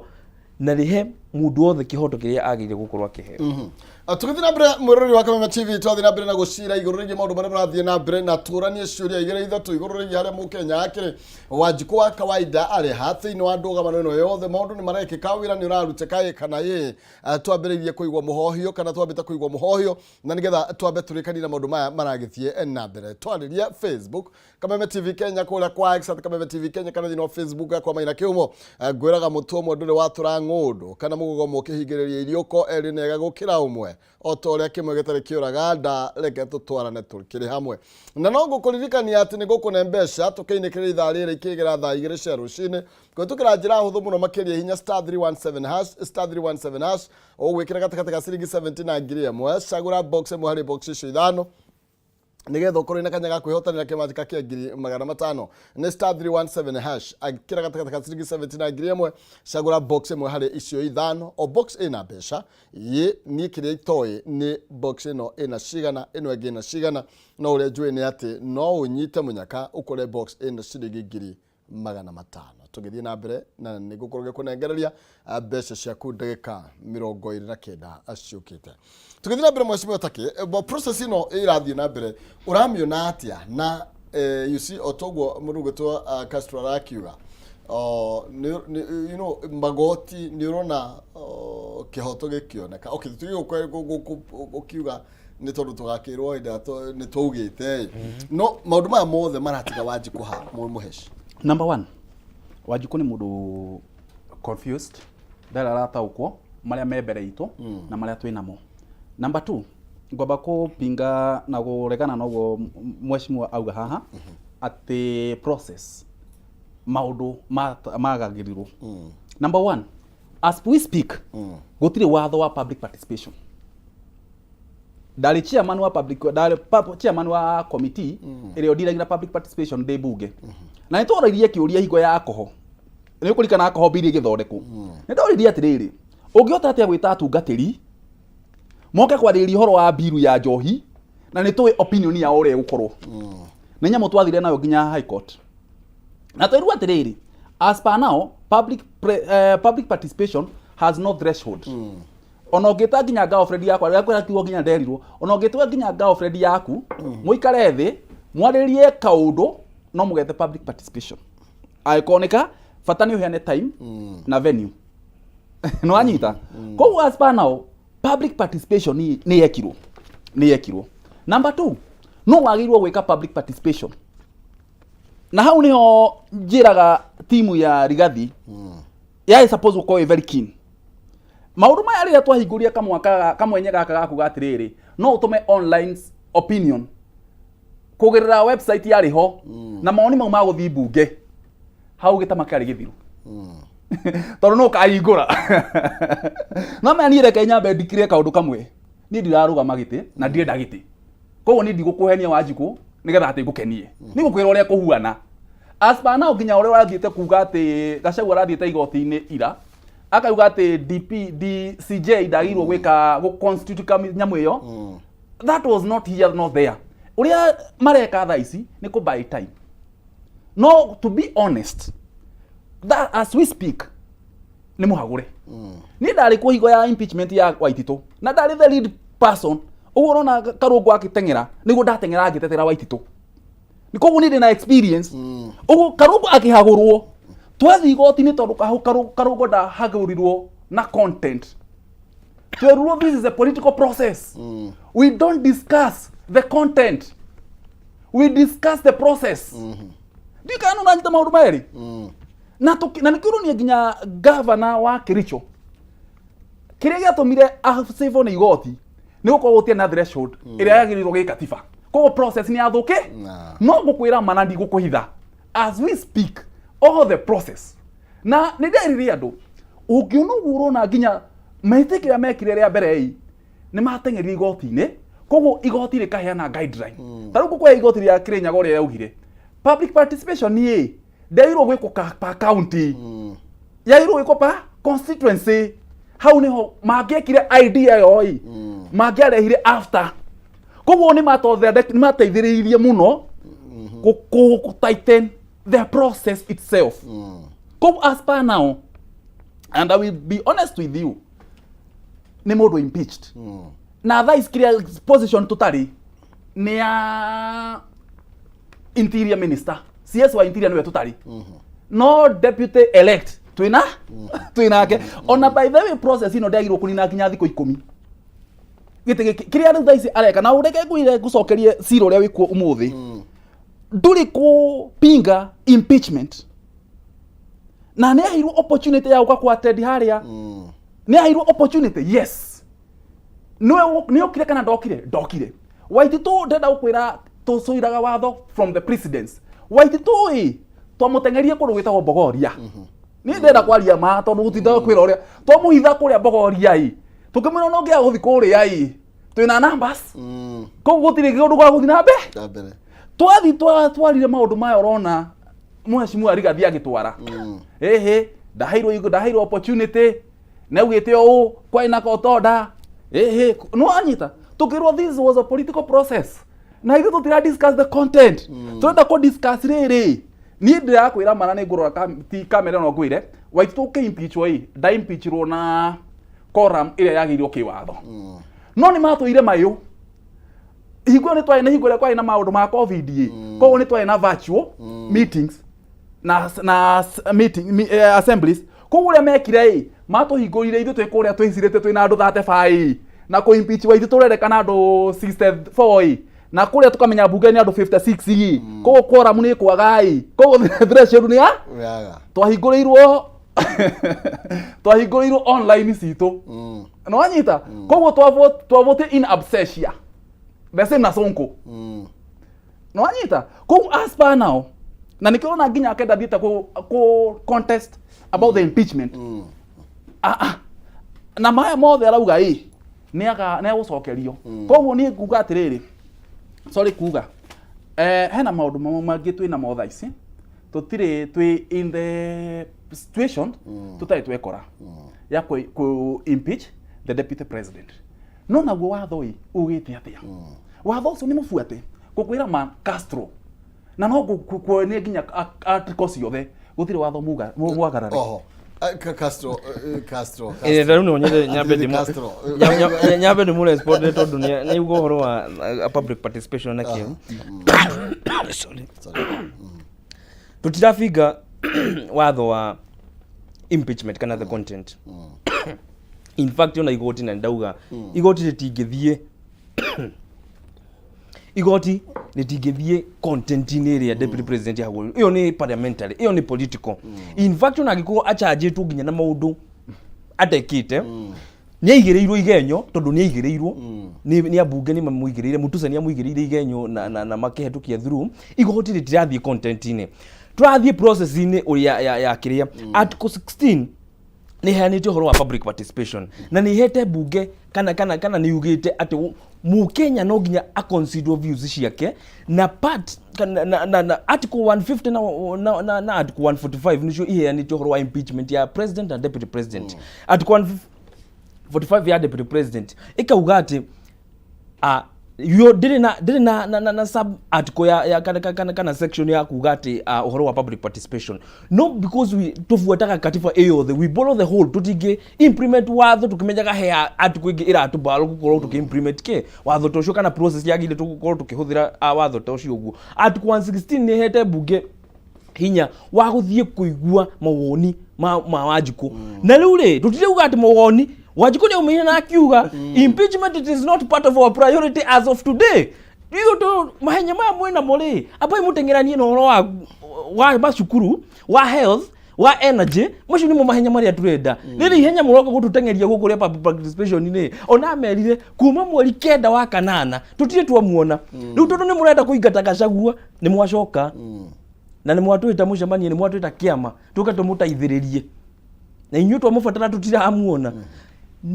na rĩhe mũndũ wothe kĩhoto kĩrĩa agĩrĩire gũkorwo akĩheo. Tũgĩthiĩ na mbere, mwĩroreri wa Kameme TV, twathiĩ na mbere na gũcira igũrũ rĩgiĩ maũndũ marĩa marathiĩ na mbere na tũranie ciũria igĩrĩ ithatũ igũrũ rĩgiĩ harĩa mũkenya akĩrĩ Wanjikũ wa kawaida arĩ ha thĩinĩ wa ndũgamano ĩno yothe. Maũndũ nĩ marekĩka, wĩra nĩ ũrarutĩka ĩ kana ĩ. Twambĩrĩirie kũigua mũhohio kana twambĩte kũigua mũhohio, na nĩgetha twambe tũrĩkanie na maũndũ maya maragĩthiĩ na mbere, twarĩrie Facebook Kameme TV Kenya, kũrĩa kwa X @KamemeTV Kenya, kana thĩinĩ wa Facebook yakwa Maina Kĩhumo. Ngwĩraga mũtwe ũmwe ndũrĩ watũra ng'ũndũ kana mũgogo ũmwe ũkĩhingĩrĩria iriũko, erĩ nĩ ega gũkĩra ũmwe, o ta ũrĩa kĩmwe gĩtarĩ kĩũraga nda. Reke tũtwarane tũkĩrĩ hamwe, na no ngũkũririkania atĩ nĩ ngũkũne mbeca tũkĩinĩkĩrĩria ithaa rĩrĩ ikĩgĩra thaa 2 cia rũcinĩ kũhĩtũkĩra njĩra hũthũ mũno makĩria. Hinya *317#, *317#, ũgwĩkĩra gatagatĩ ga ciringi 70 na 1000. Cagũra box ĩmwe harĩ box icio ithano nigetha ũkorwo na kanya ga kwĩhotanĩra kĩmanjĩka kĩa 500,000. Nĩ *317#, akĩra gatagatĩ ka ciringi 70 na 1000, cagũra box ĩmwe harĩ icio ithano. O box ĩna mbeca. Ĩ niĩ kĩrĩa itoĩ nĩ box ĩno ĩna cigana, ĩno ĩngĩ ĩna cigana, no ũrĩa njũĩ nĩ atĩ no ũnyite mũnyaka ũkore box ĩna ciringi 500,000. Tũgĩthiĩ na mbere na nĩ ngũkorwo ngĩkũnengereria mbeca ciaku ndagĩka 29 ciũkĩte. Tũgĩthiĩ na mbere, mheshimiwa Takĩ, process ĩno ĩrathiĩ na mbere ũramĩona atĩa? Na you see, o toguo mũndũ ũgwĩtwo Castro arakiuga, magoti nĩ ũrona kĩhoto gĩkĩoneka. Okay, tũtige gũkiuga nĩ tondũ tũgakĩrwo hĩndĩ ĩrĩa nĩ twaugĩte, no maũndũ maya mothe maratiga Wanjikũ ha mũheci? Number one, Wanjikũ nĩ mũndũ confused, ndarĩ arataũkwo marĩa me mbere itũ na marĩa twĩ namo. Number two, ngwamba kũpinga na kũregana na ũguo mheshimiwa auga haha atĩ process maũndũ magagĩrirwo. Number one, as we speak, gũtirĩ watho wa public participation. Ndarĩ chairman wa public, ndarĩ chairman wa committee ĩrĩa ũndiragia na public participation ndĩ bunge, na nĩ tworirie kĩũria hingo ya akoho. Nĩ ũkũririkana akoho mbiri ĩgĩthondekwo, nĩ ndoririe atĩrĩrĩ, ũngĩhota atĩa gwĩta atungatĩri moke kwarĩrĩria ũhoro wa mbiru ya njohi na nĩ tũĩ opinion yao ũrĩa ĩgũkorwo? Nĩ nyamũ twathire nayo nginya high court na twĩrwo atĩrĩrĩ, as per now, public participation has no threshold. Ona ũngĩta nginya girlfriend yakwa rĩrĩa kwĩra kiugo nginya nderirwo, ona ũngĩtua nginya girlfriend yaku mũikare thĩ mwarĩrie kaũndũ, no mũgethe public participation angĩkorwo nĩka bata nĩ ũheane time na venue. Nĩ wanyita? Koguo as per now, public participation nĩ yekirwo. Number two, No wagĩrĩirwo gwĩka public participation, na hau niho njĩraga timu ya Rigathi yarĩ suppose gũkorwo ĩ very keen maũndũ maya. Rĩrĩa twahingũria kamwaka kamwenye gaka gakuga atĩrĩrĩ, no ũtũme online opinion kũgerera website yarĩ ho, na mawoni mau magũthiĩ mbunge, hau gĩtama kĩarĩ gĩthiru, tondũ no ũkahingũra. No menya niĩ reke nyambe ndikire kaũndũ kamwe. Niĩ ndirarũgama gĩtĩ na ndirenda gĩtĩ, koguo niĩ ndigũkũhenia Wanjikũ nĩgetha atĩ ngũkenie. Nĩ ngũkwĩra ũrĩa kũhuana as per now. Nginya ũrĩa ũrathiĩte kuga atĩ Gachagua arathiĩte igoti-inĩ ira akauga atĩ DP DCJ ndagĩrĩirwo gwĩka gũ constitute nyamũ ĩyo, that was not here not there. Ũrĩa mareka thaa ici nĩ kũ buy time. No to be honest, that as we speak nĩ mũhagũre. Niĩ ndarĩ kuo hingo ya impeachment ya Waititũ na ndarĩ the lead person. Ũguo ũrona Karũngũ akĩteng'era nĩguo ndateng'era ngĩtetera Waititũ. Nĩ koguo niĩ ndĩ na experience. Ũguo Karũngũ akĩhagũrwo twathiĩ igoti-inĩ, tondũ Karũngũ ndahagũrirwo na content, twerirwo this is a political process. We don't discuss the content, we discuss the process. Ndiũ kana nĩ ũranyita maũndũ merĩ. Na nĩkĩo ũronia nginya gavana wa Kericho, kĩrĩa gĩatũmire acĩvwo nĩ igoti nĩ gũkorwo gũtirĩ na threshold ĩrĩa yagĩrĩirwo gĩkatiba, koguo process nĩ yathũke. No ngũkwĩra mana, ndigũkũhitha, as we speak all the process na nĩ nderire andũ ũngĩona ũguo ũrona nginya mĩtĩ kĩrĩa mekire rĩa mbere ĩ nĩ mateng'erire igoti-inĩ, koguo igoti rĩkaheana guideline. Ta rĩu ngũkũhe igoti rĩa Kĩrĩnyaga ũrĩa yaugire public participation ĩ ndĩagĩrĩirwo gwĩkwo pa county, yagĩrĩirwo gwĩkwo pa constituency. Hau niho mangĩekire idea ĩyo ĩ mangĩarehire after. Koguo nĩ mateithĩrĩirie mũno kũ tighten the process itself. Koguo as per now, and I will be honest with you, nĩ mũndũ impeached na thaa ici kĩrĩa position tũtarĩ nĩ ya interior minister. CS wa interior nĩwe tũtarĩ, no deputy elect twĩna twĩnake. Ona by the way, process ĩno ndĩagĩrĩirwo kũnina nginya thikũ 10. Gĩtĩ gĩkĩ kĩrĩa rĩu thaa ici areka, na ũreke ngwĩre ngũcokerie cira ũrĩa wĩkuo ũmũthĩ, ndũrĩ kũpinga impeachment na nĩ aheirwo opportunity ya gũka ku attend harĩa. Nĩ aheirwo opportunity, yes. Nĩ okire kana ndokire? Ndokire. Waititũ, ndenda gũkwĩra tũcũiraga watho from the precedents. Waititũ ĩ twamũteng'erie kũndũ gwĩtagwo Bogoria. Niĩ ndĩrenda kwaria ma, tondũ gũtindaga kwĩra ũrĩa twamũhitha kũrĩa Bogoria ĩ tũkĩmwĩra ona ũngĩaga gũthiĩ kũrĩa ĩ twĩna numbers, koguo gũtirĩ kĩũndũ gwa gũthiĩ na mbere. Na mbere. Twathi twarire maũndũ maya ũrona mheshimiwa Rigathi agĩtwara ĩhĩ ndaheirwo opportunity nĩaugĩte ũũ kwarĩ na kotonda ĩhĩ no anyita tũkĩrwo this was a political process na ithuĩ tũtira discuss the content, tũrenda kũ discuss rĩrĩ. Niĩ ndĩrakwĩra mana nĩ ngũrora ti kamera ĩno ngwĩre Waititũ ũkĩ-impeachwo ĩ nda-impeachirwo na quorum ĩrĩa yagĩrĩirwo kĩwatho, no nĩ matũire mayũ hingo ĩyo nĩ twarĩ na hingo ĩrĩa kwarĩ na maũndũ ma COVID ĩ, koguo nĩ twarĩ na virtual meetings na meeting assemblies. Koguo ũrĩa mekire ĩ matũhingũrire ithuĩ twĩ kũrĩa twĩcirĩte twĩna andũ 35 ĩ na kũ impeach Waititũ tũrerĩkana andũ 64 ĩ na kũrĩa tũkamenya mbunge nĩ andũ 56 ĩ, koguo quorum nĩ kwaga ĩ, koguo threshold nĩ ya Yaga. Twahingũrĩirwo online citũ nĩ wanyita. Koguo twavote in absentia, the same na Sonko. Nĩ wanyita. Koguo as per now, na nĩkĩo ũrona nginya akenda thiĩte kũ contest about the impeachment. Ah, ah. Na maya mothe arauga ĩ nĩ agũcokerio. Koguo niĩ nguga atĩrĩrĩ, sorry kuga hena maũndũ mamwe mangĩ twĩ namo thaa ici tũtirĩ twĩ in the situation tũtarĩ twekora ya kũ impeach the deputy president. No naguo watho ĩ ugĩte atĩa? Watho ũcio nĩ mũbuate ngũkwĩra ma Castro na no ngũkuonia nginya article ciothe, gũtirĩ watho mwagarare. Oho. Castro, Castro. Ĩĩ, rĩu no nyende nyambe Atĩrĩrĩ, Castro. Nyambe ndĩmũ-respond tondũ nĩ auga ũhoro wa public participation na kĩu. Sorry. Sorry. Tũtirabinga watho wa impeachment kana the content. In fact, ona igoti na ndauga igoti rĩtingĩthiĩ Igoti rĩtingĩthiĩ content-inĩ ĩrĩa deputy president yahũrirwo. Ĩyo nĩ parliamentary, ĩyo nĩ political. In fact, ona angĩkorwo achanjĩtwo nginya na maũndũ atekĩte, nĩ aigĩrĩirwo igenyo tondũ nĩ aigĩrĩirwo nĩ ambunge, nĩ mamũigĩrĩire, Mutusa nĩ amũigĩrĩire igenyo na makĩhetũkia through igoti. Rĩtirathiĩ content-inĩ, tũrathiĩ process-inĩ ũrĩa ya kĩrĩa article 16 nĩ heanĩte ũhoro wa public participation, na nĩ ihete mbunge kana nĩ yugĩte atĩ mũkenya no nginya a consider views ciake na part kana, na article 150 na article 145 nĩcio iheanĩte ũhoro wa impeachment ya president na deputy president. Article 145 ya deputy president ĩkauga atĩ yo ndĩrĩ na sub article ya kana section ya kuga atĩ ũhoro wa public participation. No because we tubuataga katiba ĩ yothe, we borrow the whole, tũtingĩ implement watho tũkĩmenyaga he article ĩngĩ ĩratũbara gũkorwo tũkĩ implement kĩ watho ta ũcio kana process yagĩrĩire tũgũkorwo tũkĩhũthĩra watho ta ũcio. Ũguo article 116 nĩ ĩhete mbunge hinya wa gũthiĩ kũigua mawoni ma Wanjikũ. Na rĩu rĩ, tũtirauga atĩ mawoni Wanjikũ nĩ aumĩrire na akiuga impeachment, it is not part of our priority as of today. Ithuĩ tũ mahenya maya mwĩnamo rĩ, ambai mũteng'eranie na ũhoro wa macukuru, wa health, wa energy. Macio nĩmo mahenya marĩa tũrenda. Rĩrĩ ihenya mũroka gũtũteng'eria gũkũ rĩa public participation nĩ ona amerire kuma mweri 9 wa kanana tũtirĩ twamuona. Rĩu tondũ nĩ mũrenda kũingata Gachagua, nĩ mwacoka na nĩ mwatwĩta mũcemanio, nĩ mwatwĩta kĩama tũke tũmũteithĩrĩrie, na inyuĩ twamũbatara tũtiramuona.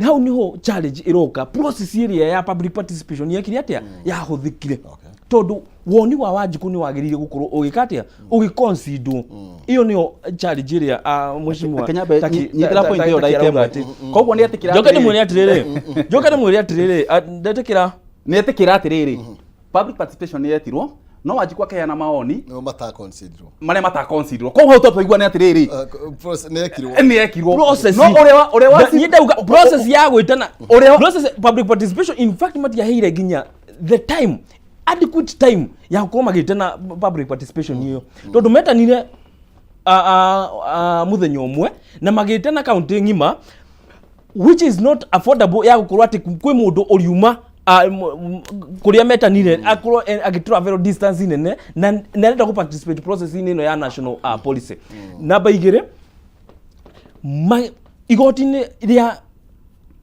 Hau niho challenge ĩroka. Process ĩrĩa ya public participation yekire atĩa? Yahũthĩkire tondũ woni wa Wanjikũ nĩ wagĩrĩire gũkorwo ũgĩka atĩa? Ũgĩconsiderwo. Ĩyo nĩyo challenge ĩrĩa mheshimiwa Kenyambe nyitĩra point ĩyo Taki ndagĩka arauga ĩmwe. atĩ Koguo nĩ etĩkĩra njoke atĩrĩrĩ. ndĩmwĩre atĩrĩrĩ, njoke ndĩmwĩre atĩrĩrĩ, ndetĩkĩra. Nĩ etĩkĩra atĩrĩrĩ, public participation nĩ yetirwo, no Wanjikũ akĩheana mawoni nĩmo mataconsiderwo. Marĩa mataconsiderwo. Koguo hau twaigua nĩ atĩrĩrĩ, Nĩ ekirwo. Nĩ ekirwo. Process no ũrĩa wa Niĩ ndauga process ya gwĩtana ũrĩa process public participation, in fact matiaheire nginya the time, adequate time ya gũkorwo magĩtana public participation ĩyo, tondũ metanire mũthenya ũmwe na magĩtana kaunti ng'ima, which is not affordable ya gũkorwo atĩ kwĩ mũndũ ũriuma kũrĩa metanire akorwo agĩtravel distance nene na arenda gũ participate process-inĩ ĩno ya national policy. Namba 2, igoti-inĩ rĩa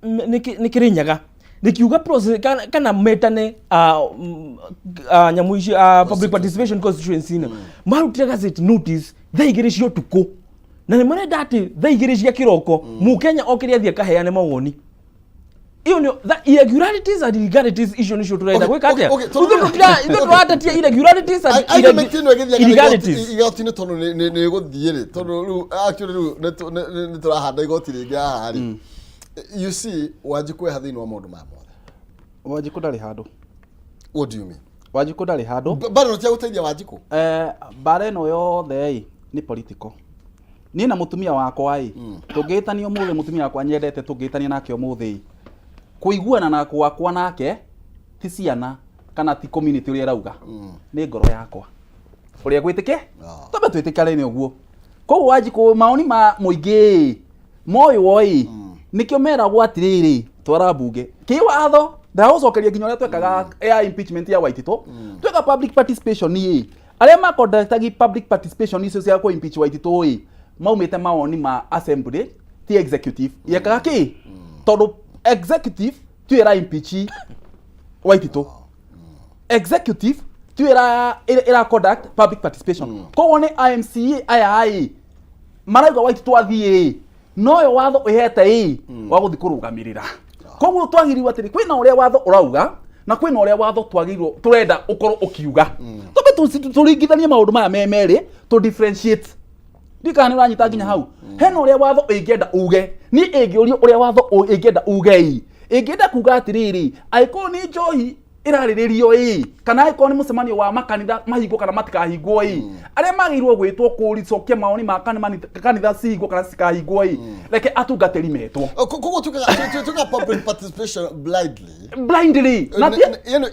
nĩ Kĩrĩnyaga rĩkiuga process kana metane nyamũ ici public participation constituency-inĩ, marutire gazette notice thaa 2 cia ũtukũ, na nĩ marenda atĩ thaa 2 cia kĩroko mũkenya okĩrĩ athiĩ akaheane mawoni. Iyo nĩ irregularities and illegalities, icio nĩcio tũrenda gwĩka atĩa? Ithuĩ tũratetia irregularities and Argument ĩno ĩgĩthiaga illegalities. Igoti-inĩ, tondũ nĩ ĩgũthiĩ rĩ, tondũ rĩu actually rĩu nĩ tũrahanda igoti rĩngĩ haha rĩ. You see, Wanjikũ eha thĩinĩ wa maũndũ maya mothe? Wanjikũ ndarĩ handũ. What do you mean? Wanjikũ ndarĩ handũ. Bado tia gũteithia Wanjikũ? Mbara ĩno yothe ĩ nĩ political. Niĩ na mũtumia wakwa ĩ tũngĩhĩtania ũmũthĩ, mũtumia wakwa nyendete, tũngĩhĩtania nake ũmũthĩ ĩ, kũiguana na gwakwa nake ti ciana kana ti community ũrĩa ĩrauga, nĩ ngoro yakwa ũrĩa gwĩtĩke. Twambe twĩtĩkane nĩ ũguo. Koguo Wanjikũ, maoni ma mũingĩ ĩ moywo ĩ, nĩkĩo meragwo atĩrĩrĩ, twara mbunge kĩwatho. Ndagũcokeria nginya ũrĩa twekaga ya impeachment ya Waititũ, tweka public participation ĩ, arĩa maconductagi public participation icio cia kũ impeach Waititũ ĩ, maumĩte mawoni ma assembly, ti executive yekaga kĩ, tondũ executive tiyo ĩra impeach Waititũ, executive tiyo ĩra conduct public participation. Koguo nĩ IMCA aya ĩ marauga Waititũ athiĩ ĩ, noyo watho ĩhete ĩ wa gũthiĩ kũrũgamĩrĩra. Koguo twagĩrĩirwo atĩrĩ, kwĩna ũrĩa watho ũrauga na kwĩna ũrĩa watho twagĩrĩirwo tũrenda ũkorwo ũkiuga. Twambe tũringithanie maũndũ maya me merĩ, tũ differentiate. Ndiũ kana nĩ ũranyita nginya hau. Hena ũrĩa watho ĩngĩenda uge. Niĩ ĩngĩũrio ũrĩa watho ĩngĩenda uge ĩ, ĩngĩenda kuga atĩrĩrĩ, angĩkorwo nĩ njohi ĩrarĩrĩrio ĩ, kana angĩkorwo nĩ mũcemanio wa makanitha mahingwo kana matikahingwo ĩ, arĩa magĩrĩirwo gwĩtwo kũricokia maoni ma kanitha cihingwo kana citikahingwo ĩ, reke atungatĩri metwo. Koguo tukaga public participation blindly. Blindly na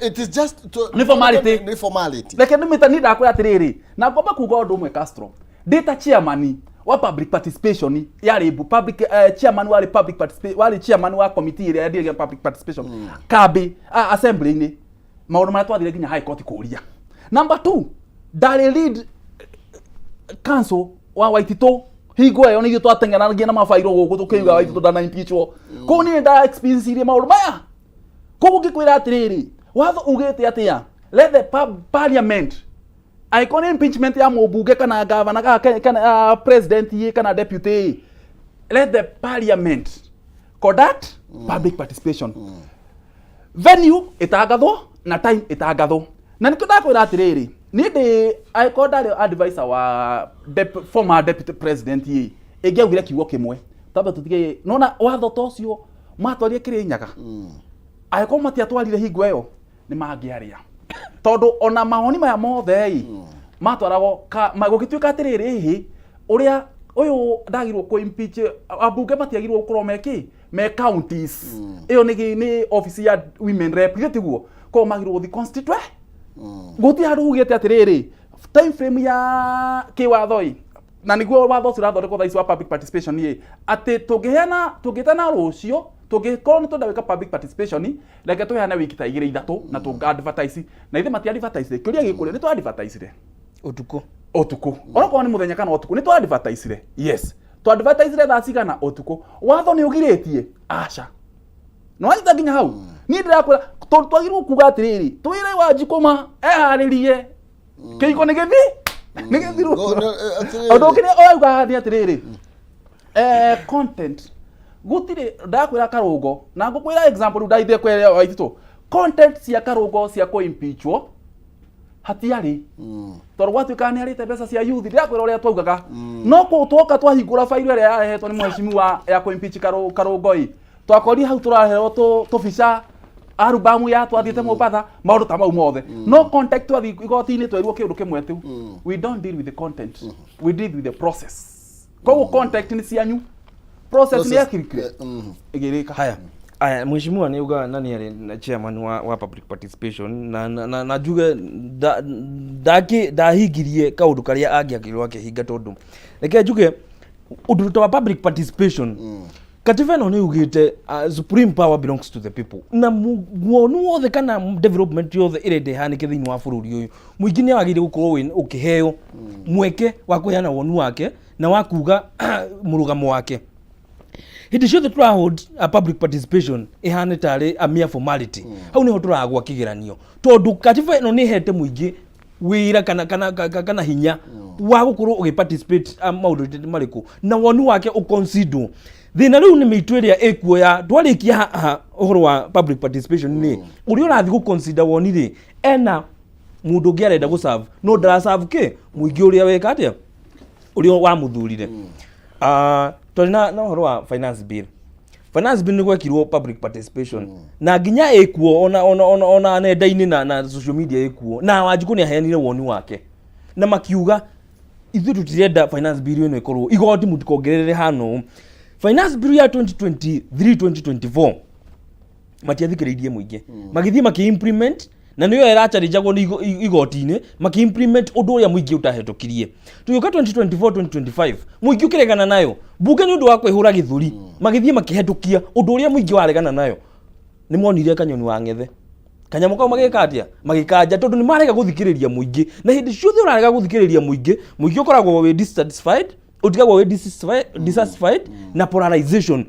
It is just to, Nĩ formality. Nĩ formality. Reke ndĩmĩte. Niĩ ndakwĩra atĩrĩrĩ, na ngomba kuga ũndũ ũmwe, Castro, ndĩ ta chairman wa public participation yarĩ public chairman warĩ public participation, warĩ chairman wa committee ĩrĩa yandiragia public participation kambi assembly-inĩ. Maũndũ marĩa twathire nginya High Court kũria. Number 2, ndarĩ lead counsel wa Waititũ hingo ĩyo, nĩ ithuĩ twateng'eranagia na mabairũ gũkũ tũkĩuga Waititũ ndana impeachwo. Koguo niĩ nda experience maũndũ maya. Koguo ngĩkwĩra atĩrĩrĩ, watho ugĩte atĩa? Let the parliament, angĩkorwo nĩ impeachment ya mũmbunge kana gavana kana president ĩ, kana deputy ĩ, let the parliament conduct public participation. Venue ĩtangathwo na time ĩtangathwo. Na nĩkĩo ndakwĩra atĩrĩrĩ, niĩ ndĩ angĩkorwo ndarĩ advisor wa former deputy president ĩ, ĩngĩaugire kiugo kĩmwe, twambe tũtige nona watho ta ũcio matwarire Kĩrĩnyaga. Angĩkorwo matiatwarire hingo ĩyo, nĩ mangĩaria, tondũ ona mawoni maya mothe ĩ matwaragwo gũgĩtuĩka atĩrĩrĩ, hĩ ũrĩa ũyũ ndagirwo kũ impeach, ambunge matiagirwo gũkorwo me kĩ me counties. Ĩyo nĩ office ya women rep, githĩ tiguo? Koguo magirwo gũthiĩ constituent. Gũtirĩ handũ hugĩte atĩrĩrĩ, time frame ya kĩwatho ĩ, na nĩguo watho ũcio ũrathondekwo thaa ici wa public participation ĩ, atĩ tũngĩheana, tũngĩtana rũciũ, tũngĩkorwo nĩ twenda gwĩka public participation, reke tũheane wiki ta igĩrĩ ithatũ na tũnga advertise. Na ithe mati advertise. Kĩũria gĩkũrĩa, nĩ twa advertise Ũtukũ. Ũtukũ, onokorwo nĩ mũthenya kana ũtukũ, nĩ twa advertise. Yes, twa advertise thaa cigana ũtukũ? Watho nĩ ũgirĩtie? Aca. Nĩ wanyita nginya hau? Niĩ ndĩrakwĩra tondũ twagĩrĩirwo kuga atĩrĩrĩ, twĩre Wanjikũ ma eharĩrie kĩhiko nĩ gĩthi nĩ gĩthiru. Atĩrĩrĩ. Ũndũ ũngĩ nĩ ũrauga haha nĩ atĩrĩrĩ, content gũtirĩ. Ndakwĩra Karũngo, na ngũkwĩra example rĩu ndaithie kwĩra Waititũ, content cia Karũngo cia kũ-impeachwo hatiarĩ, tondũ gwatuĩkaga nĩ arĩte mbeca cia youth. Ndĩrakwĩra ũrĩa twaugaga, no kũu twoka twahingũra bairo ĩrĩa yarehetwo nĩ mheshimiwa ya kũ-impeach Karũngo ĩ, twakorire hau tũraherwo tũbica arubamu ya twathiĩte Mombatha, maũndũ ta mau mothe. No content, twathiĩ igoti-inĩ twerirwo kĩũndũ kĩmwe tu: we don't deal with the content, we deal with the process. Koguo content nĩ cianyu, process nĩ yakirikire ĩgĩrĩka. Haya aya, mheshimiwa nĩ uga na nĩ arĩ na chairman wa public participation na njuge ndahingirie kaũndũ karĩa angĩakĩrwo akĩhinga, tondũ reke njuge ũndũ ta wa public participation, katiba ĩno nĩ yugĩte supreme power belongs to the people, na muonu wothe kana development yothe ĩrenda ĩhanĩke thĩinĩ wa bũrũri ũyũ, mũingĩ nĩ wagĩrĩire gũkorwo ũkĩheo mweke wa kũheana wonu wake na wa kuga mũrũgamo wake. Hĩndĩ ciothe tũra hold a public participation ĩhane tarĩ a mere formality, hau nĩho tũragwa kĩgeranio, tondũ katiba ĩno nĩ ĩhete mũingĩ wĩra kana hinya wa gũkorwo ũgĩ participate maũndũ marĩkũ na woni wake ũconsider. Thĩna rĩu nĩ mĩitũ ĩrĩa ĩkuo ya twarĩkia haha ũhoro wa public participation, nĩ ũrĩa ũrathiĩ gũ-consider woni rĩ, ena mũndũ ũngĩ arenda gũ-serve, no ndara-serve kĩ mũingĩ ũrĩa weka atĩa, ũrĩa wamuthurire. Twarĩ na ũhoro wa finance bill. Finance bill nĩ gwekirwo public participation na nginya ĩkuo ona nenda-inĩ na social media ĩkuo, na Wanjikũ nĩ aheanire woni wake na makiuga ithuĩ tũtirenda finance bill ĩno ĩkorwo igoti mũtikongerere hano. Finance bill ya 2023 2024 matiathikĩrĩirie mũingĩ, magĩthiĩ makĩ-implement, na nĩyo ĩracharinjagwo nĩ igoti-inĩ, makĩ-implement ũndũ ũrĩa mũingĩ ũtahetũkirie. Tũgĩũka 2024 2025, mũingĩ ũkĩregana nayo, mbunge nĩ ũndũ wa kwĩhũra gĩthũri magĩthiĩ makĩhetũkia ũndũ ũrĩa mũingĩ waregana nayo. Nĩ monire kanyoni wa ng'ethe kanyamũ kau, magĩka atĩa? Magĩkanja, tondũ nĩ marega gũthikĩrĩria mũingĩ. Na hĩndĩ ciothe ũrarega gũthikĩrĩria mũingĩ, mũingĩ ũkoragwo wĩ dissatisfied, ũtigagwo wĩ dissatisfied na polarization.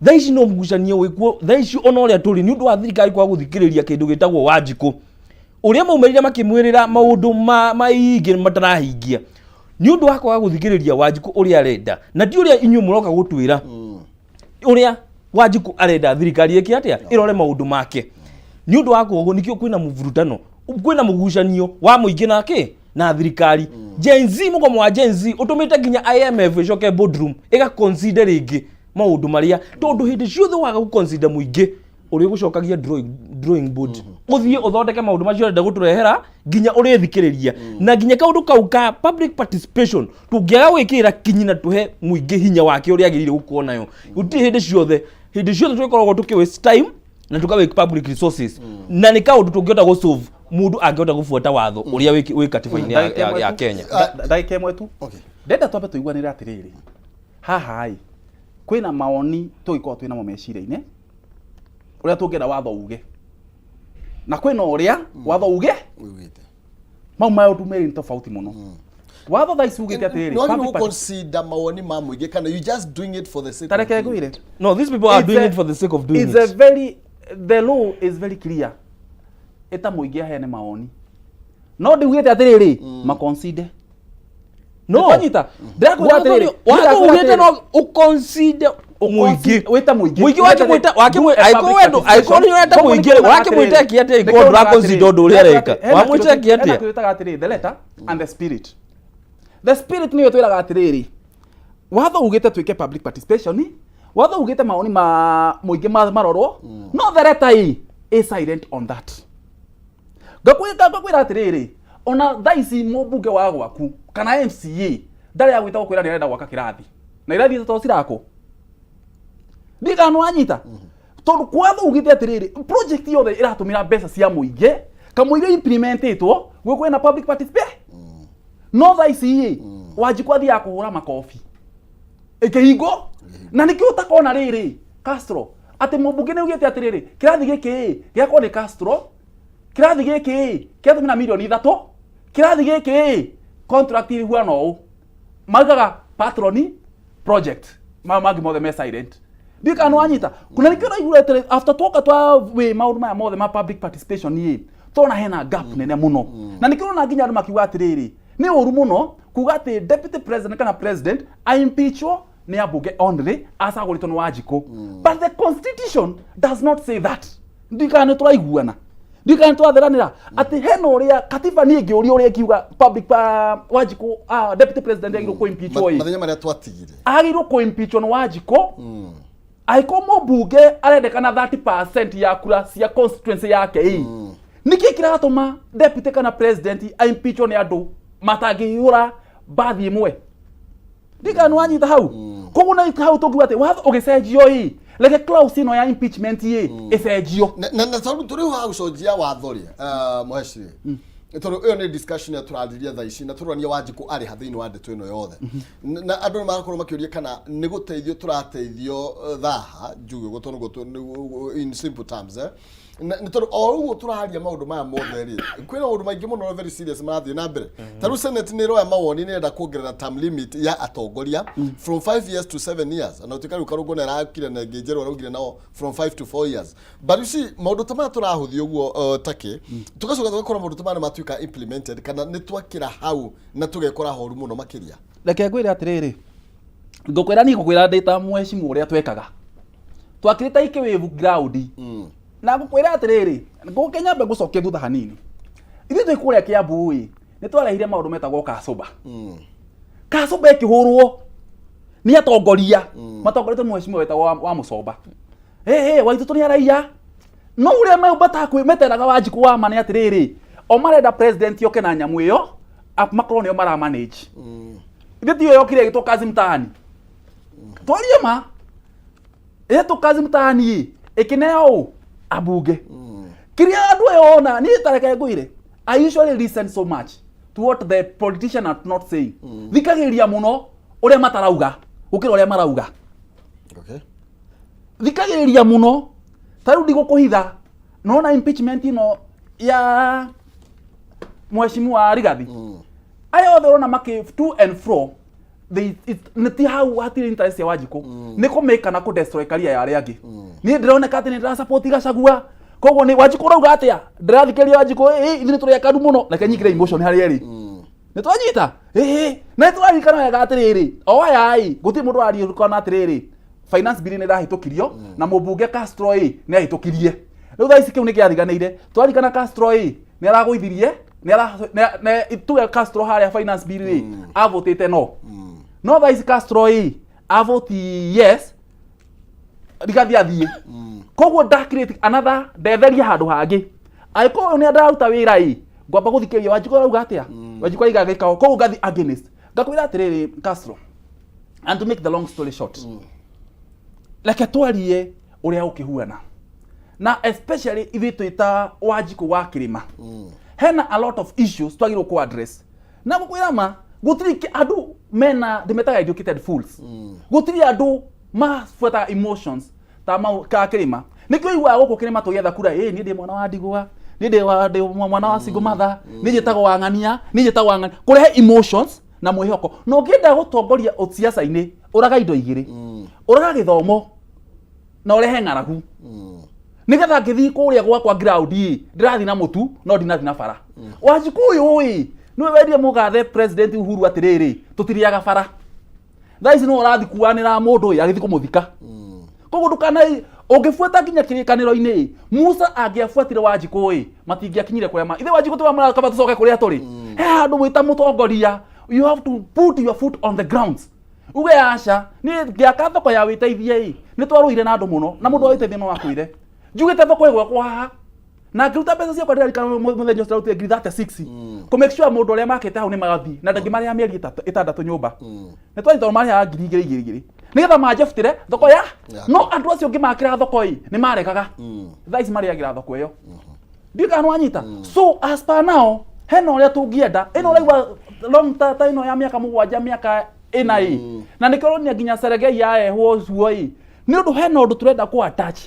Thaa ici no mũgucanio wĩkuo thaa ici ona ũrĩa tũrĩ, nĩ ũndũ wa thirikari kwaga gũthikĩrĩria kĩndũ gĩtagwo Wanjikũ, ũrĩa maumĩrire makĩmwĩrĩra maũndũ maingĩ matarahingia, nĩ ũndũ wa kwaga gũthikĩrĩria Wanjikũ ũrĩa arenda, na ti ũrĩa inyuĩ mũroka gũtwĩra. Ũrĩa Wanjikũ arenda thirikari ĩke atĩa, ĩrore maũndũ make, nĩ ũndũ wa koguo nĩkĩo kwĩna mũvurutano, kwĩna mũgucanio wa mũingĩ na kĩ na thirikari. Gen Z, mũgomo wa Gen Z ũtũmĩte nginya IMF ĩcoke boardroom ĩga consider rĩngĩ maũndũ marĩa, tondũ hĩndĩ ciothe waga gũ-consider mũingĩ, ũrĩ gũcokagia drawing board, ũthiĩ ũthondeke maũndũ macio ũrenda gũtũrehera nginya ũrĩthikĩrĩria. Na nginya kaũndũ kau ka public participation, tũngĩaga gwĩkĩrĩra kinyi na tũhe mũingĩ hinya wake ũrĩa agĩrĩire gũkorwo nayo, gũtirĩ hĩndĩ ciothe tũgĩkoragwo tũkĩ waste time na tũka waste public resources, na nĩ kaũndũ tũngĩhota gũ solve mũndũ angĩhota gũbuata watho ũrĩa wĩ katiba-inĩ ya Kenya. Ndagĩka ĩmwe tu. Ndenda twambe tũiguanĩre atĩrĩrĩ, haha ĩ kwĩna mawoni tũgĩkorwo twĩnamo meciria-inĩ ũrĩa tũngĩenda watho uge. Na kwĩna ũrĩa watho uge Uigĩte. Mau maũndũ merĩ nĩ tofauti mũno. Watho thaa ici ugĩte atĩrĩrĩ, Nĩ wagĩrĩirwo public partic- consider mawoni ma mũingĩ kana you just doing it for the sake Ta of reke doing it? ngwĩre. No, these people are It's doing a- it for the sake of doing it's it. a very the law is very clear. Ĩta mũingĩ aheane mawoni, no ndiugĩte atĩrĩrĩ maconsider. No. Nĩtwanyita? Ndĩrakwĩra Watho atĩrĩrĩ, nĩ- watho ndĩrakwĩra ugĩte atĩrĩrĩ, no ũconsider mũingĩ. Wĩta mũingĩ. Mũingĩ wakĩmwĩta wakĩmwĩta angĩkorwo we ndũ- angĩkorwo nĩ ũrenda mũingĩ rĩ, wakĩmwĩta eke atĩa angĩkorwo ndũraconsider ũndũ ũrĩa areka? Wamwĩta eke atĩa? Twĩtaga atĩrĩrĩ, the letter and the spirit. The spirit nĩyo twĩraga atĩrĩrĩ, watho ugĩte twĩke public participation, watho ugĩte mawoni ma mũingĩ marorwo, no the letter ĩ is silent on that. Ngakwĩra atĩrĩrĩ, ona thaa ici mũmbunge wa gwaku kana MCA ndarĩ agwĩta gũkwĩra nĩ arenda gwaka kĩrathi na irathi to cirakwo. Ndikana nĩ wanyita, tondũ kwatho ugĩte atĩrĩrĩ, project yothe ĩratũmĩra mbeca cia mũingĩ kamũira implementĩtwo gwĩkwo na public participation. No thaa ici ĩ, Wanjikũ athiaga kũhũra makobi ĩkĩhingwo, na nĩkĩo ũtakona rĩrĩ Castro atĩ mũmbunge nĩ augĩte atĩrĩrĩ, kĩrathi gĩkĩ ĩ gĩakwo nĩ Castro, kĩrathi gĩkĩ ĩ kĩratũmĩra mirioni 3, kĩrathi gĩkĩ ĩ contract ĩhuana ũũ. Maugaga patroni project, maya mangĩ mothe me silent. Ndiũĩ kana nĩ wanyita. Kuna nĩkĩo ũraigua atĩrĩ, after twoka twa wĩ maũndũ maya mothe ma public participation ĩ, tona hena gap nene mũno, na nĩkĩo ũrona nginya andũ makiuga atĩrĩrĩ, nĩ ũru mũno kuga atĩ deputy president kana president aimpeachwo nĩ ambunge only acagũrĩtwo nĩ Wanjikũ, but the constitution does not say that. Ndiũĩ kana nĩ tũraiguana, ndiũĩ kana nĩ tũratheranĩra atĩ hena ũrĩa katiba niĩ ngĩũria ũrĩa ĩkiuga public Wanjikũ, deputy president agĩrĩirwo kũ-impeachwo ĩ. Mathenya marĩa twatigire. Agĩrĩirwo kũ-impeachwo nĩ Wanjikũ angĩkorwo mũmbunge arendekana 30% ya kura cia constituency yake ĩ. Nĩkĩ kĩratũma deputy kana president aimpeachwo nĩ andũ matangĩihũra mbathi ĩmwe? Ndikana nĩ wanyita hau. Koguo na hau tũngiuga atĩ watho ũgĩcenjio ĩ, reke clause ĩno ya impeachment ĩ ĩcenjio. Na tondũ tũrĩ ha gũcenjia watho rĩ, mũheci tondũ ĩyo nĩ discussion ĩrĩa tũrarĩria thaa ici na tũrania Wanjikũ arĩ ha thĩinĩ wa ndeto ĩno yothe. Na andũ nĩ marakorwo makĩũria kana nĩ gũteithio tũrateithio thaha njuge ũguo, tondũ in simple terms, eh. Na nĩ tondũ o ũguo tũraria maũndũ maya mothe rĩ, kwĩna maũndũ maingĩ mũno very serious marathiĩ na mbere. Ta rĩu Senate nĩ ĩroya mawoni, nĩ ĩrenda kuongerera term limit ya atongoria from 5 years to 7 years, na ũtuĩka rĩu Karũngũ nĩ arakire na ĩngĩ njerũ araugire nao from 5 to 4 years. But you see, maũndũ ta maya tũrahũthia ũguo takĩ tũgacoka tũgakora maũndũ ta maya nĩ matuĩka implemented kana nĩ twakĩra hau na tũgekora horu mũno makĩria. Reke ngwĩre atĩrĩrĩ, ngũkwĩra niĩ, ngũkwĩra ndĩ ta mheshimiwa ũrĩa twekaga twakĩrĩte ikĩwĩvu ground, na ngũkwĩra atĩrĩrĩ, ngũke nyambe ngũcokie thutha hanini. Ithuĩ twĩ kũrĩa Kĩambu ĩ, nĩ twarehire maũndũ metagwo kasũmba. Kasũmba ĩkĩhũrwo nĩ atongoria matongoretio nĩ mheshimiwa wetagwo wa Mũcomba. Hey, Waitũtũ nĩ araiya, no ũrĩa metakwĩ meteraga Wanjikũ wa ma nĩ atĩrĩrĩ, o marenda president oke na nyamũ ĩyo makorwo nĩo mara manage. Ithuĩ tiyo yokire ĩgĩtwo kazi mtaani, twarie ma, ĩtwo kazi mtaani ĩ, ĩkĩneo ũ ambunge kĩrĩa andũ aya ona niĩ tareke ngwĩre, I usually listen so much to what the politician are not saying. Thikagĩrĩria mũno ũrĩa matarauga gũkĩra ũrĩa marauga. Thikagĩrĩria mũno. Ta rĩu ndigũkũhitha, nona impeachment ĩno ya mheshimiwa Rigathi, aya othe ũrona makĩ to and fro, nĩ ti hau hatirĩ interest ya Wanjikũ, nĩ kũ make kana kũ destroy career ya arĩa angĩ. Niĩ ndĩroneka atĩ nĩ ndĩra support Gachagua, koguo nĩ Wanjikũ ũrauga atĩa? Ndĩrathikĩrĩria Wanjikũ ĩ, ithuĩ nĩ tũrĩ akanu mũno, reke nyingĩre emotion harĩa ĩrĩ. Nĩ twanyita ĩĩ, na nĩ tũraririkana wega atĩrĩrĩ, o aya ĩ, gũtirĩ mũndũ ũraririkana atĩrĩrĩ, finance bill nĩ ĩrahĩtũkirio na mũmbunge Castro ĩ nĩ ahĩtũkirie. Rĩu thaa ici kĩu nĩ kĩariganĩire. Twarikana Castro ĩ nĩ aragũithirie nĩ ara tuge Castro harĩa finance bill ĩ avotĩte no, no thaa ici Castro ĩ avoti yes, Rigathi athiĩ. Koguo nda create another ndetherie handũ hangĩ. Angĩkorwo ũyũ nĩ ndararuta wĩra ĩ, ngwamba gũthikĩrĩria Wanjikũ arauga atĩa, Wanjikũ aiga gĩkao, koguo ngathi against. Ngakwĩra atĩrĩrĩ Castro, and to make the long story short, reke twarie ũrĩa ũkĩhuana, na especially ithuĩ twĩ ta Wanjikũ wa kĩrĩma, hena a lot of issues twagĩrĩirwo kũ address. Na gũkwĩra ma, gũtirĩ andũ mena ndĩmetaga educated fools, gũtirĩ andũ mabuataga emotions ta mau ka kĩrĩma. Nĩkĩo iguaga gũkũ kĩrĩma tũgĩetha kura, ĩ niĩ ndĩ mwana wa ndigwa, Niĩ ndĩ wa ndĩ mwana wa single mother, niĩ njĩtagwo Wang'ania, niĩ njĩtagwo Wang'ania. Kũrehe emotions na mwĩhoko. Na ũngĩenda gũtongoria siasa-inĩ, ũraga indo igĩrĩ. Ũraga gĩthomo na ũrehe ng'aragu. Nĩgetha ngĩthiĩ kũrĩa gwakwa ground ĩ, ndĩrathiĩ na mũtu no ndinathiĩ na bara. Wanjikũ ũyũ ĩ, nĩwe wendire mũgathe President Uhuru atĩrĩrĩ, tũtirĩaga bara. Thaa ici nĩwe ũrathiĩ kuanĩra mũndũ ĩ, agĩthiĩ kũmũthika. Koguo ndũkana ũngĩbuata nginya kĩrĩkanĩro-inĩ ĩ, Musa angĩabuatire Wanjikũ ĩ, matingĩakinyire kũrĩa ma. Ithe Wanjikũ tiwe mũrakaba tũcoke kũrĩa tũrĩ. He handũ mwĩ ta mũtongoria, you have to put your foot on the ground. Uge aca, niĩ ngĩaka thoko ya wĩteithie ĩ, nĩ twarũire na andũ mũno, na mũndũ wa wĩteithie no akwĩre. Njugĩte thoko ĩgwakwo haha, na ngĩruta mbeca ciakwa ndĩrarikana mũthenya ũcio ndarutire ngiri 36 kũ make sure mũndũ ũrĩa makĩte hau nĩ magathiĩ na ndangĩmarĩha mĩeri 6 nyũmba. Nĩ twathiĩ tondũ marĩhaga ngiri igĩrĩ igĩrĩ igĩrĩ nĩgetha manjebutĩre thoko ya no andũ acio ngĩmakĩra thoko ĩ nĩ maregaga. Thaa ici marĩagĩra thoko ĩyo. Ndiũĩ kana nĩwanyita. So as per now hena ũrĩa tũngĩenda ĩno ũraigua long ta ta ĩno ya mĩaka 7 mĩaka 4 ĩ, na nĩkĩo ũronire nginya Seregei yaehwo cuo ĩ, nĩ ũndũ hena ũndũ tũrenda kũ attach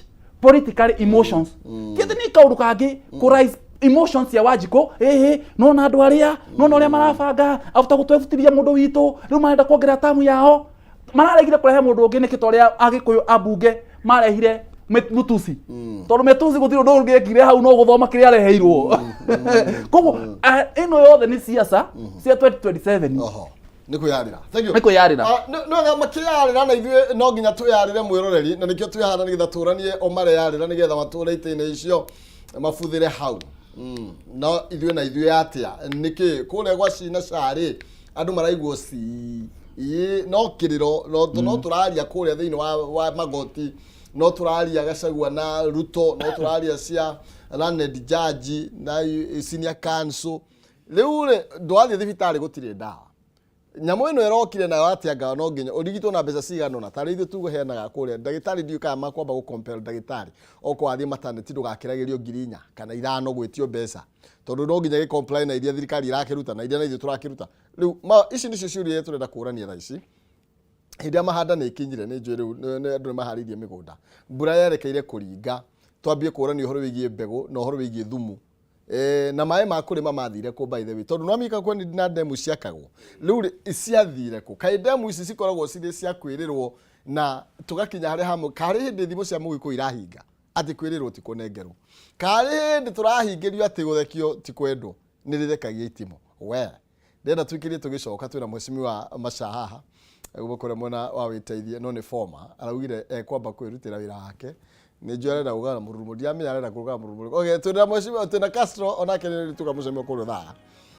politically emotions. Ti atĩ nĩ kaũndũ kangĩ kũ raise emotions cia Wanjikũ ĩhĩ, nona andũ arĩa nona ũrĩa marabanga after gũtwebutithia mũndũ witũ, rĩu marenda kuongerera tamu yao, mararegire kũrehe mũndũ ũngĩ nĩkĩ? Ta ũrĩa Agĩkũyũ ambunge marehire Mũtusi, tondũ Mĩtusi gũtirĩ ũndũ ũngĩekire hau no gũthoma kĩrĩa areheirwo. Koguo ĩno yothe nĩ siasa cia 2027. Oho. Nĩ kwĩyarĩra. Thank you. Nĩ kwĩyarĩra. Ah, nĩ wega makĩyarĩra na ithuĩ no nginya twĩyarĩre mwĩroreri, na nĩkĩo twĩ haha nĩgetha tũranie o mareyarĩra nĩgetha matũre itĩ-inĩ icio mabuthĩre hau. No ithuĩ na ithuĩ atĩa nĩkĩ kũrĩa gwa cina carĩ andũ maraiguo ci ĩ, no kĩrĩro no tũraria kũrĩa thĩinĩ wa magoti, no tũraria Gachagua na Ruto, no tũraria cia learned judge na senior counsel. Rĩu rĩ, ndwathiĩ thibitarĩ gũtirĩ ndawa. Nyamũ ĩno ĩrokire nayo atĩa ngawa no nginya ũrigitwo na mbeca cigana ũna tarĩ ithuĩ tũheanaga kũrĩa ndagĩtarĩ. Ndiũĩ kana makwamba gũ compel ndagĩtarĩ okorwo wathiĩ maternity ndũgakĩragĩrio ngiri 4 kana 5 gwĩtio mbeca, tondũ no nginya gĩ comply na iria thirikari ĩrakĩruta na iria na ithuĩ tũrakĩruta rĩu. Ici nĩcio ciũria iria tũrenda kũrania thaa ici. Hĩndĩ ya mahanda nĩ ĩkinyire, nĩ njũĩ rĩu andũ nĩ maharĩirie mĩgũnda, mbura yerekeire kũringa, twambie kũrania ũhoro wĩgiĩ mbegũ na ũhoro wĩgiĩ thumu na maĩ ma kũrĩma mathire kũ, by the way? Tondũ nwamika kweni na ndemu ciakagwo rĩu rĩ, ciathire kũ? Kaĩ ndemu ici cikoragwo cirĩ cia kwĩrĩrwo na tũgakinya harĩa hamwe? Karĩ hĩndĩ thimũ cia mũgĩkũyũ irahinga atĩ kwĩrĩrwo ti kũnengerwo? Karĩ hĩndĩ tũrahingĩrio atĩ gũthekio ti kwendwo? Nĩ rĩthekagia itimũ we. Ndĩrenda tuikĩrie tũgĩcoka twĩna mheshimiwa Macha haha guo kũrĩa mwena wa wĩteithie, no nĩ former araugire ekwamba kwĩrutĩra wĩra wake. Nĩ njũĩ arenda gũgana mũrurumo, ndiramenya arenda kũgana mũrurumo. Okay, twĩna mheshimiwa, twĩna Castro onake nĩ tuga mũcemio kũrĩa thaa.